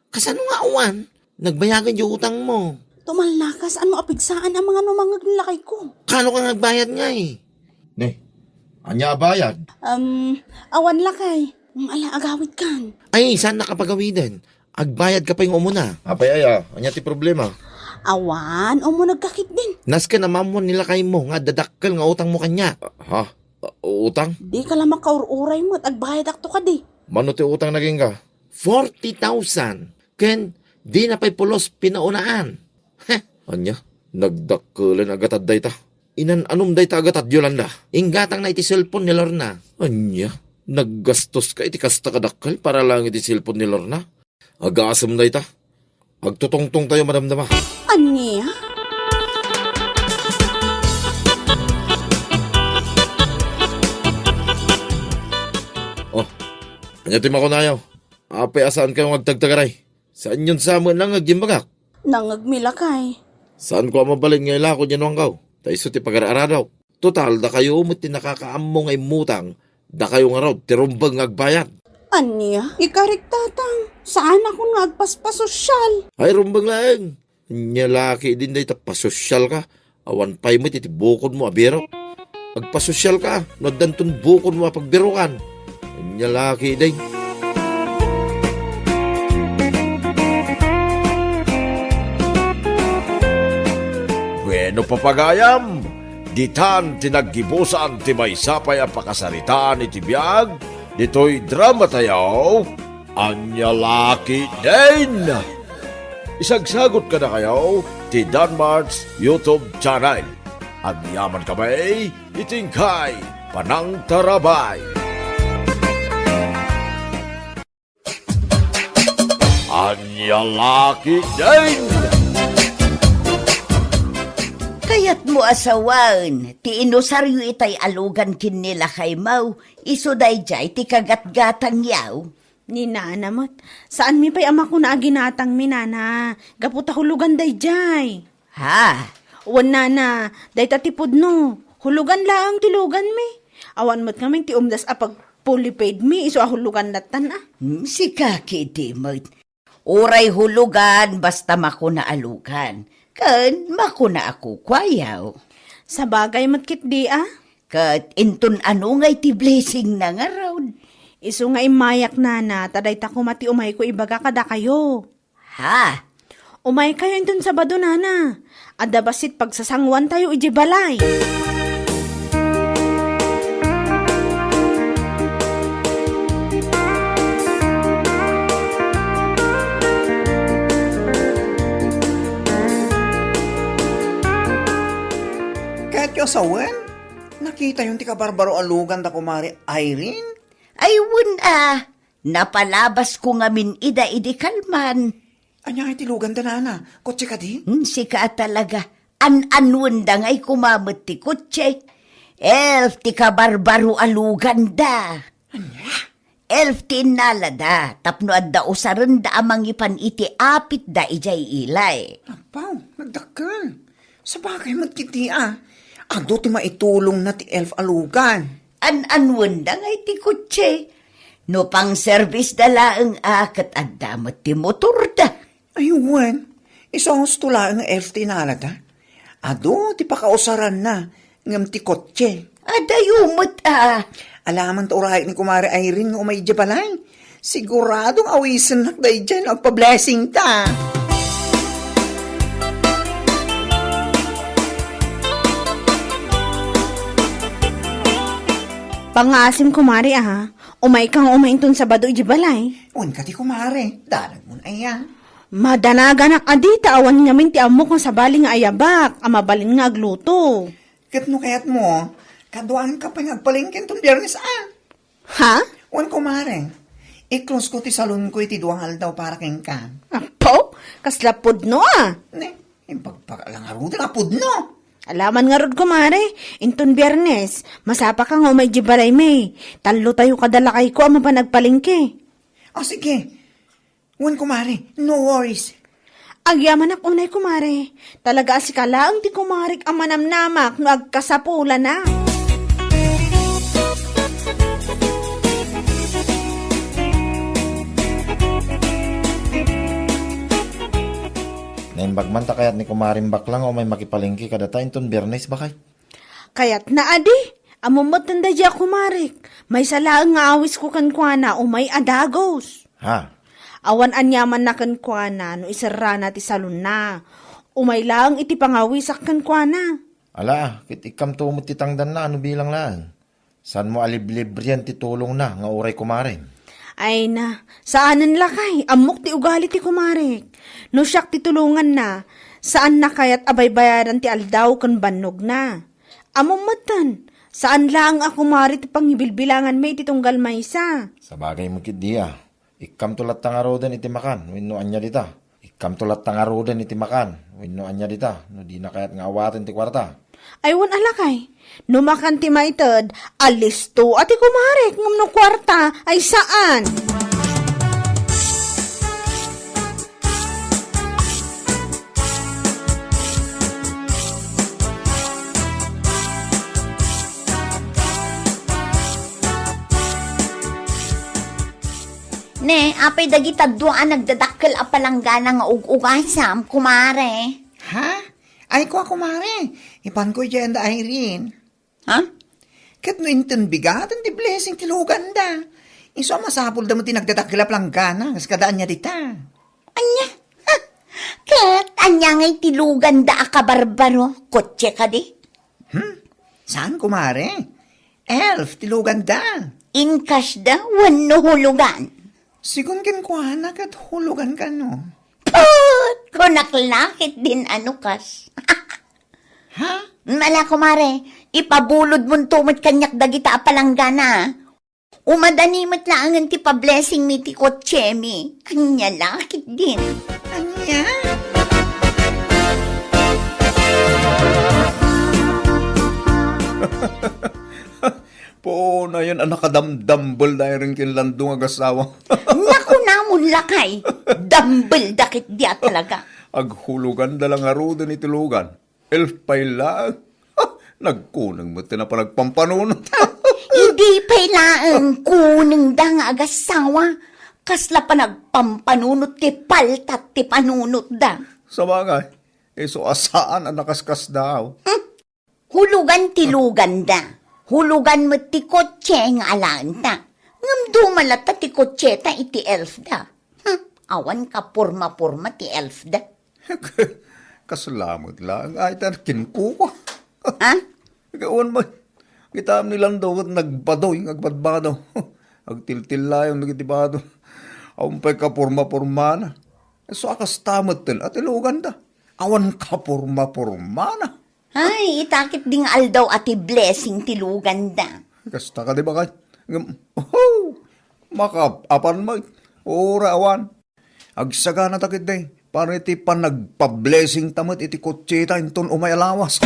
Kasano nga awan? Nagbayagan diay utang mo. Tumal na ka, saan mo apigsaan a mangano mangeg ni lakay ko? Kano ka nga agbayad ngay? Ne, ania a bayad? Um, awan lakay. Um, ala, agawid kan. Ay, saan na kapagawiden? Agbayad ka pay nga umuna. Apay aya, ania ti problema? Awan, umuneg ka ketdin. Nasken a maammuan ni lakay mo nga adda dakkel nga utang mo kaniak. Ha? Utang? Di ka la makaur-uray met, agbayadakto kadi. Mano ti utang na kenka? Forty thousand. Ken dina pay pulos pinaunaan. Heh, ania? Nagdakkelen a gatad dayta. Inan-anom dayta a gatad, Yolanda. Inggatangna iti cellphone ni Lorna. Ania? Naggastos ka iti kasta kadakkel para laeng iti cellphone ni Lorna? Agasem dayta. Agtutungtong tayo, madamdama. Ania? Oh, ania ti makunayo? Apay a saan kayo nga agtagtagaray? Saanyon sa met nangeg imbagak? Nangegmi lakay. Saanko a mabalin nga ilako diay nuangkaw? Ta isu ti pagar-aradok. Total, dakayo met ti nakakaammo nga immutang. Dakayo ngarud ti rumbeng nga agbayad. Ania? Ikarik, Tatang. Saanakon nga agpaspasosyal. Ay, rumbeng laeng. Ania la ketdin dayta, pasosyal ka. Awan pay met iti bukodmo a birok. Agpasosyal ka, no addanton bukodmo a pagbirokan. Ania la ketdin. No papagayam, ditan ti naggibusan ti maysa pay a pakasaritaan iti biag ditoy dramatayo, Ania La Ketdin. Isagsagut kadakayo ti Danmart's YouTube channel. Agyaman kami iti inkay panangtarabay. Ania La Ketdin. Kayatmo a sawen ti inusaryo itay a lugan ken ni lakaymo, isu daydiay ti kagatgatangyo. Ni nana met, saanmi pay a makuna a ginatangmi, nana, gapu ta hulugan daydiay. Ha? Wen, nana, dayta ti pudno. Hulugan laeng ti luganmi. Awan met ngamin ti umdas a pag-polypaid mi, isu a hulugan lattan, a. Hmm, sika ketdi met. Uray hulugan, basta makuna a lugan. Ken makuna a kukuayo. Sabagay met ketdi, a. Ket inton ania ngay ti blessing na ngarud? Isu nga immayak, nana, ta dayta koma ti umayko ibaga kadakayo. Ha? Umaykayo inton Sabado, nana. Adda bassit pagsasanguantayo idiay balay. Kayatyo a sawen? Nakitayon ti kabarbaro a lugan da kumare Irene? Ay, wen a. Napalabasko ngamin ida idi kalman. Ania ngay ti luganda, nana? Kotse kadi? Hmm, sika a talaga. An-anuenda ngay koma met ti kotse. Elf ti kabarbaro a luganda. Ania? Elf ti innalada tapno adda usarenda a mangipan iti apitda idiay ilay. Apaw, nagdakkel. Sabagay met ketdi a. Adu ti maitulongna ti elf a lugan. An-anuenda ngay ti kotse? No pangserbisda laeng a, ket adda met ti motorda. Ay, wen, isu a husto laeng nga elf ti innalada. Adu ti pakausaranna, ngem ti kotse. Adayo met a. Alaman ta urayek ni Kumare Irene nga umay idiay balay. Sigurado nga awisennak daydiay no agpa-blessing ta. Pangngaasim, kumare, a. Umayka nga umay inton Sabado idiay balay. Wen kadi, kumare, danagmon aya. Madanaganak a dita, awan ngamin ti ammok nga sabali nga ayabak a mabalin nga agluto. Ket no kayatmo, kaduaanka pay nga agpalengke inton Biernes a. Ha? Wen, kumare. I-close ko ti salonko iti dua nga aldaw para kenka. Apo? Kasla pudno a? Ne, impagpakala ngaruden a pudno. Alaman ngarud, kumare. Inton Biernes, masapaka nga umay idiay balaymi. Tallotayo kada lakayko a mapan agpalengke. O, sige. Wen, kumare, no worries. Agyamanak unay, kumare. Talaga a sika laeng ti kumarek a manamnamak no agkasapulana. Naimbag man ta kayat ni Kumareng Bakla nga umay makipalengke kadata inton Biernes, baket. Kayatna a di, ammom metten daydiay a kumarek. Maysa laeng nga awisko kenkuana, umay a dagus. Ha? Awan aniamanna kenkuana no iserrana ti salonna. Umay laeng iti pangawisak kenkuana. Ala, ket ikkamto met ti tangdanna a no bilang laeng. Saanmo a liblibrien ti tulongna nga uray kumarem? Ay na, saanen lakay, ammok ti ugali ti kumarek. No siak ti tulonganna, saanna kayat a baybayadan ti aldaw ken bannogna. Ammom metten, saan laeng a kumare ti pangibilbilanganmi iti tunggal maysa. Sabagay met ketdi a. Ikkamto latta ngaruden iti makan wenno ania dita. Ikkamto latta ngaruden iti makan wenno ania dita no dina kayat nga awaten ti kuarta. Ay, wen a lakay, no makan ti maited, alisto a ti kumarek ngem no kuarta ay saan. Ne, apay dagita dua a nagdadakkel a palanggana nga ug-ugasam, kumare? Ha? Ay, kua, kumare. Ipanko idiay anda Irene. Ha? Ket no inton bigaten ti blessing ti luganda, isu a masapulda met ti nagdadakkel a palanggana, kas kada ania dita. Ania? Ha? Ket Ania ngay ti luganda a kabarbaro? Kotse kadi? Hmm? Saan, kumare? Elf ti luganda. Inkas da wenno hulugan? Sigun kenkuana ket hulugan kano. Put! Kunak la ketdin a no kas. Ha? Ala, kumare, ipabulodmonto met kaniak dagita a palanggana. Umadani met laengen ti pablessingmi ti kotsemi. Ania la ketdin? Ania? Puonayen a nakadamdambel da iren ken Lando nga agasawa. Nakunamon lakay, dambel da ketdi a talaga. Aghuloganda la ngaruden iti lugan. Elf pay laeng. Nagkuneng met ti panagpampanunot. Idi pay laeng kunengda nga agasawa, kasla panagpampanunot ti paltat ti panunotda. Sabagay, isu a saan a nakaskasdaaw. Hmm. Hulugan ti luganda. Hulugan met ti kotse nga alaenta. Ngem duma latta ti kotseta iti elfda. Hmm, awan kaporma-porma ti elfda. Kasla met laeng ay ta kinkuko. Ha? Awan met. Kitam ni Lando ket nagbadoy nga agbadbado. Agtiltillayon dagiti bado. Awan pay kaporma-pormana. So, a kasta metten a ti luganda. Awan kaporma-pormana. Ay, ita ketdi nga aldaw a ti blessing ti luganda. Kasta kadi bakay. Ngem, oho! Makaap-apan met. Uray awan. Agsagana ta ketdi. Para iti panagpablessing ta met iti kotseta inton umay a lawas.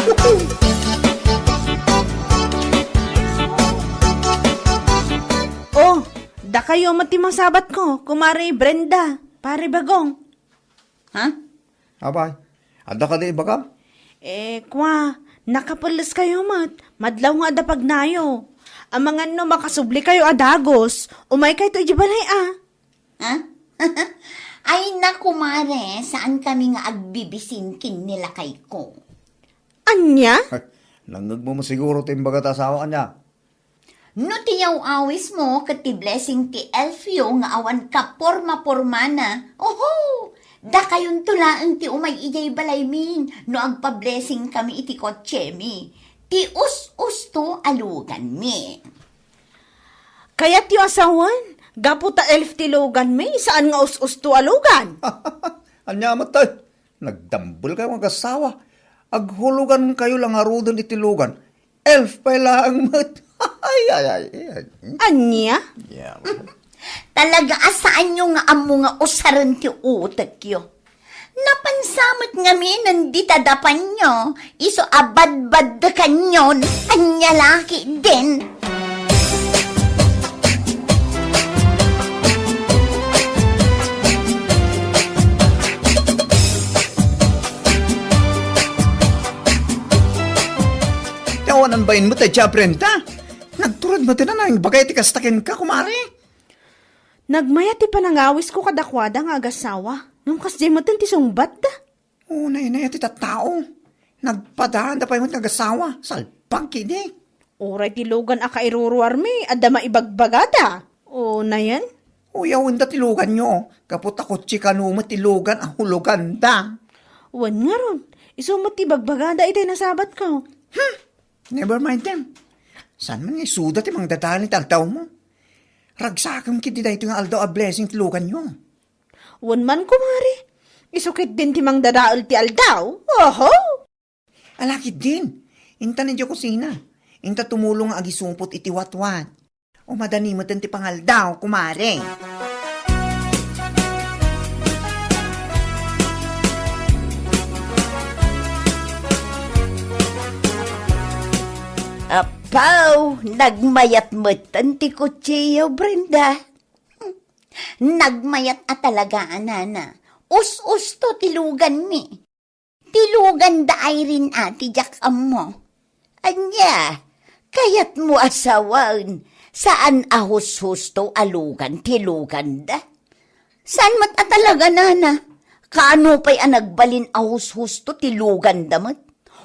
Oh, dakayo met ti masabatko, Kumare Brenda, Pare Bagong. Ha? Apay, adda kadi ibagam? Eh, kwa, nakapeles kayo met. Madlaw nga adda pagnayo. Amangan no makasubli kayo a dagus, umay kayto iti balay, a. Ha? Ay, na, kumare, saan kami nga agbibisin ken ni lakayko. Ania? Ay, nangngegmo siguro ti imbaga ta asawa, ania? No ti yaw-awismo ket ti blessing ti elfyo nga awan kaporma-pormana, oho! Dakayonto laeng ti umay idiay balaymi no agpa-blessing kami iti kotsemi. Ti us-usto a luganmi. Kayatyo a sawen, gapu ta elf ti luganmi, saan nga us-usto a lugan? Ania met, tay? Nagdambel kayo nga agasawa. Aghulugan kayo la ngaruden iti lugan. Elf pay laeng met. Ay, ay, ay, ay. Ania? Yeah. Talaga a saanyo nga ammo nga usaren ti utekyo. Napansa met ngamin dita dapanyo, isu a badbaddekanyon, ania la ketdin. Awanan bain met, Tia Brenda. Nagturod met ti naimbagay ti kasta kenka, kumare. Nagmayat ti panangawisko kadakuada nga agasawa. Ngem kasdiay met ti sungbatda. O, nayan ti tattao. Nagpadaanda pay met nga agasawa. Salbag kidi. Uray ti lugan a kairuruarmi, adda maibagbagada. O, nayan? Uyawenda ti luganyo. Gapu ta kotse kano met ti lugan a huloganda. Wen ngarud, isu met ti ibagbagada itay nasabatko. Hmm, never mind them. Saan man nga isuda ti mangdadael iti aldawmo? Ragsakem ketdi daytoy nga aldaw a blessing ti luganyo. Wen man, kumare, isu ketdin ti mangdadael ti aldaw. Oho! Ala ketdin, intan idiay kusina. Inta tumulong nga agisupot iti watwat. O madani met ti pangaldaw, kumare. Apaw, nagmayat met ti kutsiyo, Brenda. Nagmayat a talaga, a nana. Us-usto ti luganmi. Ti luganda Irene a ti diak ammo. Ania, kayatmo a sawen, saan a hushusto a lugan ti luganda? Saan met a talaga, nana? Kaano pay a nagbalin a hushusto ti luganda met?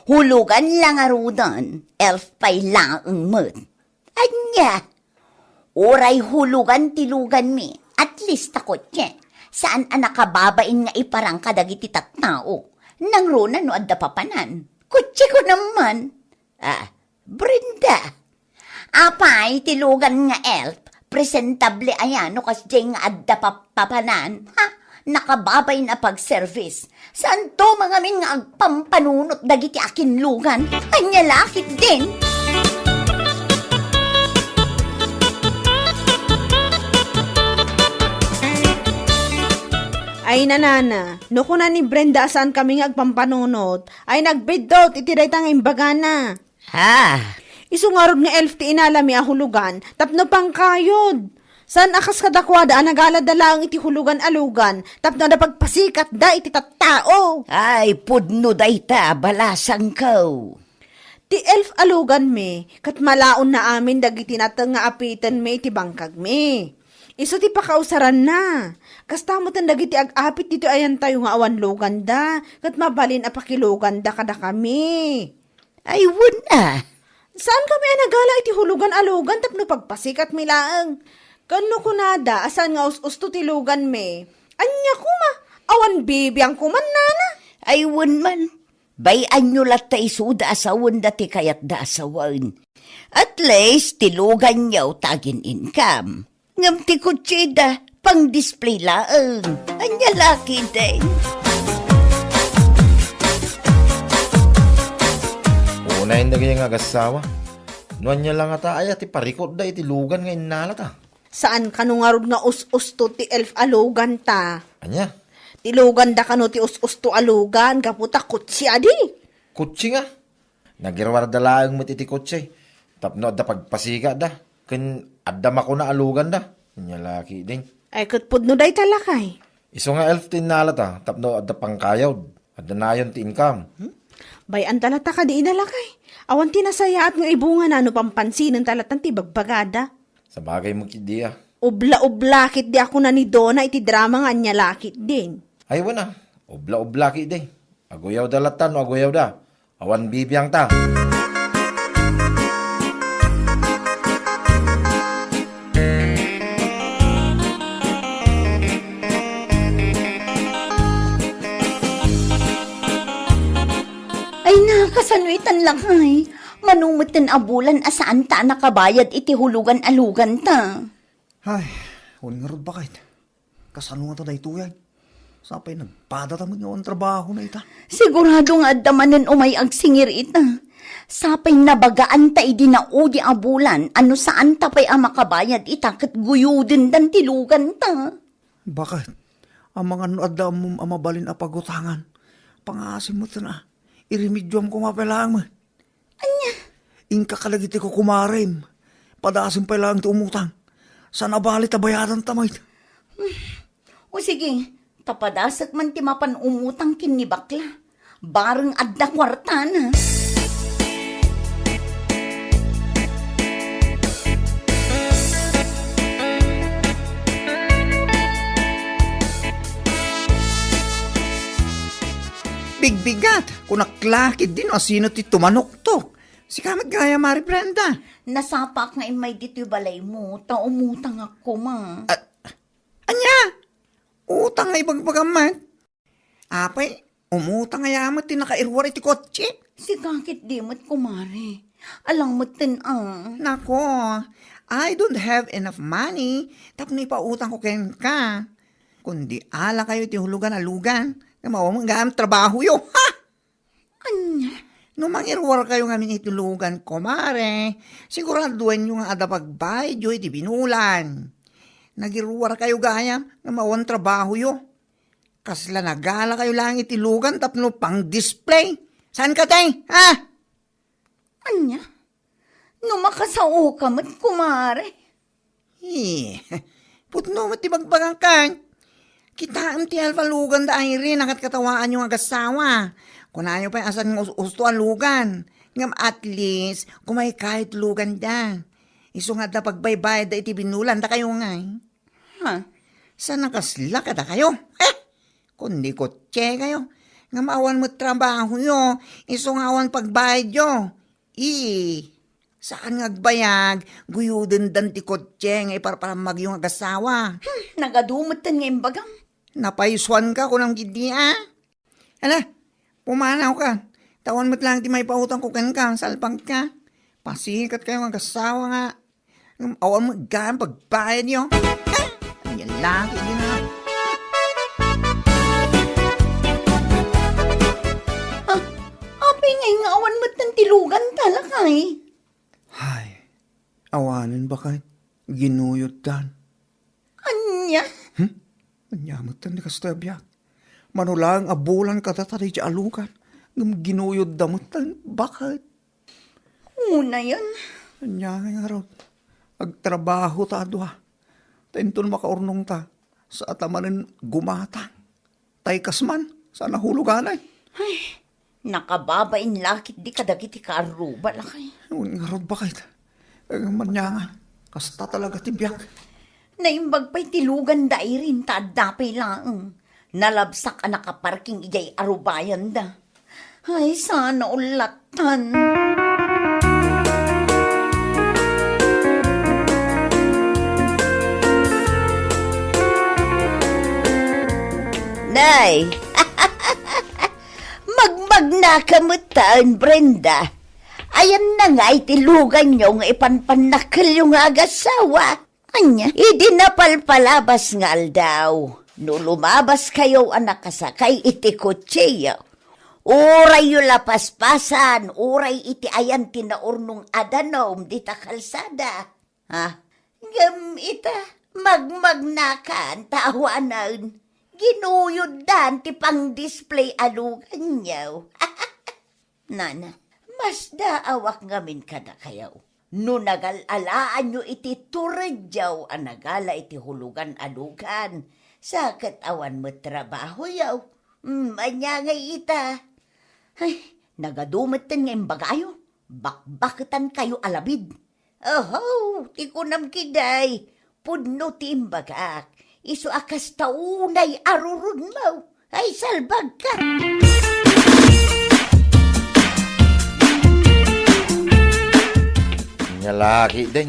Hulugan la ngaruden, elf pay laeng met. Ania? Uray hulugan ti luganmi, at least ta kotse. Saan a nakababain nga iparang kadagiti tattao. Nangruna no adda papanan. Kotse ko naman. Ah, Brenda. Apay, ti lugan nga elf, presentable aya no kasdiay nga adda pap-, papanan? Ha? Nakababay na pag-service. Saan to mangamin nga agpampanunot dagiti akinlugan? Anya lakit din? Ay, nanana, no kuna ni Brenda a saan kami nga agpampanunot, ay nagbiddut iti dayta nga imbagana. Ha? Isu ngarud nga elf ti inalami a hulugan tapno pangkayod. Saan a kas kadakuada a nagalada laeng iti hulugan a lugan tapno adda pagpasikatda iti tattao. Ay, pudno dayta, balasangko. Ti elf a luganmi, ket malaonna amin dagiti nateng nga apitenmi iti bangkagmi. Isu ti pakausaranna. Kasta metten dagiti ag-apit ditoy ayantayo nga awan luganda, ket mabalin a pakiluganda kadakami. Ay, wen a. Saan kami a nagala iti hulugan a lugan tapno pagpasikatmi laeng. Ken no kunada a saan nga us-usto ti luganmi, ania koma? Awan bibiang koman, nana. Ay, wen man. Bay-anyo latta isuda a sawenda ti kayatda a sawen. At least, ti luganyo ta agin-income. Ngem ti kotsida, pang-display laeng. Ania lakit din? Unayen dagiti nga agassawa. No ania la ngata aya ti parikutda iti lugan nga innalata? Saan kano ngarud nga us-usto ti elf a luganta? Ania? Ti luganda kano ti us-usto a lugan, gapu ta kotse adi. Kotse nga? Nagiruarda laeng met iti kotse tapno adda pagpasikatda ken adda makuna a luganda. Ania lakit din? Ay, ket pudno dayta, lakay. Isu nga elf ti innalata tapno adda pangkayod, adda nayon ti income. Hmm? Bay-anta latta kadi ida, lakay. Awan ti nasayaat nga ibungana no pampansinenta latta ti bagbagada. Sabagay met ketdi a. Ubla-ubla ketdi a kuna ni Dona iti drama nga ania lakit din. Ay, wen a. Ubla-ubla ketdi. Aguyawda latta no aguyawda. Awan bibiangta. Ay, nakasano itan, lakay? Mano metten a bulan a saanta a nakabayad iti hulugan a luganta? Ay, wen ngarud, baket. Kasano ngata daytoy, ay? Sapay nagpadata met nga awan trabahona ita. Sigurado nga adda manen umay agsingir ita. Sapay nabagaanta idi naudi a bulan a no saanta pay a makabayad ita ket guyodendan ti luganta. Baket, amangan no adda ammom a mabalin a pagutangan, pangaasim metten a. Iremedioam koma pay laeng met. Ania? Inka kadagiti kukumarem. Padasem pay laeng ti umutang. Saan a bali ta bayadanta met. O sige, ta padasek man ti mapan umutang ken ni bakla. Bareng adda kuartana. Bigbigat, kunak la ketdi no asino ti tumanuktok. Sika met gayam, Mari Brenda. Nasapaak nga immay ditoy balaymo, ta umutangak koma. Ah, ania? Utang nga ibagbagam met? Apay, umutang aya met ti nakairuar iti kotse? Sika ketdi met, kumare. Alang metten a. Nako, I don't have enough money tapno ipautangko kenka. Kundi ala kayo iti hulugan a lugan, nga maawam gayam trabahoyo. Ha? Ania? No mangiruar kayo ngamin iti lugan, kumare, siguraduenyo nga adda pagbayadyo iti binulan. Nagiruar kayo gayam nga maawam trabahoyo. Kasla nagala kayo laeng iti lugan tapno pang-display. Saan ka, te? Ha? Ania? No makasaoka met, kumare. Eh, pudno met ti bagbagangkan. Kitaem ti elf a lugan da Irene a ket katawaanyo nga agassawa. Kunayo pay a saan nga us-usto a lugan. Ngem at least, kumaykay ti luganda. Isu nga adda pagbaybayadda iti binulan, dakayo ngay. Ha? Saan a kasla kadakayo? Eh? Kundi kotse kayo. Ngem awan met trabahoyo, isu nga awan pagbayadyo. Ii, saan nga agbayag, guyodendan ti kotse nga iparparammagyo nga agassawa. Hmm, nagadu metten nga imbagam. Napaysuanka, kunam ketdi a? Ala, Pumanawka. Ta awan met laeng ti maipautangko kenka, salbagka. Pasikatkayo nga agassawa nga. Ngem awan met gayam pagbayadyo. Ania laeng ti na. Ah, apay ngay nga awan met ti luganta, lakay? Hay, awanen baket, ginuyoddan. Ania? Hmm? Ania met ti kastoy a biag? Mano laeng a bulan kadata daydiay a lugan, ngem ginuyodda met ti baket. Unayen. Ania ngay ngarud? Agtrabaho ta a dua. Ta inton makaurnongta, saan ta manen gumatang. Tay kas man, saan a huluganay. Ay, nakababain la ketdi kadagiti kaarruba, lakay. Wen ngarud baket. Eh, ania nga, kasta talaga ti biag. Naimbag pay ti luganda, Irene, ta adda pay laeng. Nalabsak a nakaparking idiay arubayanda. Ay, saan a ullatan. Nay, magmagnaka metten, Brenda. Ayanna ngay ti luganyo nga ipanpannakkelyo nga agassawa? Ania, idi napalpalabas nga aldaw, no lumabaskayo a nakasakay iti kotsiyo, urayyo la paspasan, uray iti ayan ti naurnong a danum dita kalsada. Ha? Ngem ita, magmagnakan ta awanen, ginuyoddan ti pang-display a luganyo. Nana, masdaawak ngamin kadakayo. No nagal-alaanyo iti turedyo a nagala iti hulugan a lugan, sa ket awan met trabahoyo. Hmm, ania ngay ita? Ay, nagadu metten nga imbagayo. Bakbaketankayo a labid. Oho, ti kunam ketdi, pudno ti imbagak. Isu a kasta unay a rurunmo. Ay, salbagka! Ania la ketdin.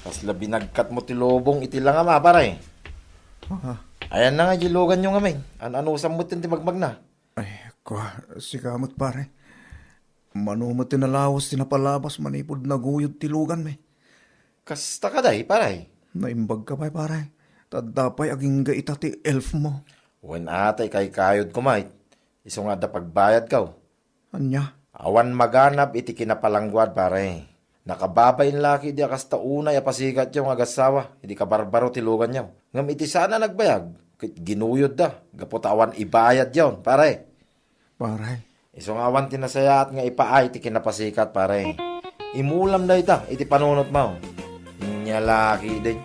Kasla binagkatmo ti lubong iti langam, a, pare. Ah. Ayanna nga di luganyo ngamin. An-anusam metten ti magmagna. Ay, kua, sika met, pare. Mano met ti nalawas ti napalabas manipud naguyod ti luganmi? Kasta kadi, pare? Naimbagka pay, pare. Ta adda pay agingga ita ti elfmo. Wen a, ta ikaykayod koma, isu nga adda pagbayadko. Ania? Awan maganab iti kinapalangguad, pare. Nakababain la ketdi a kasta unay a pasikatyo nga agassawa idi kabarbaro ti luganyo. Ngem iti saan a nagbayag, ket ginuyodda gapu ta awan ibayadyon, pare. Pare. Isu nga awan ti nasayaat nga ipaay ti kinapasikat, pare. Imulam dayta iti panunotmo. Ania la ketdin.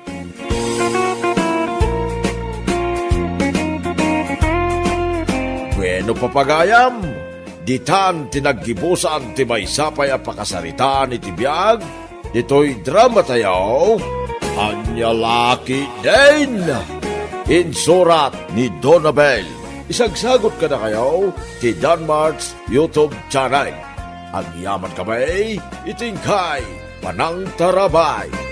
Bueno, papagayam, ditan ti naggibusan ti maysa pay a pakasaritaan iti biag ditoy dramatayo, Ania la ketdin. Insurat ni Donabel. Isagsagut kadakayo ti Danmart's YouTube channel. Agyamankami iti inkay panangtarabay.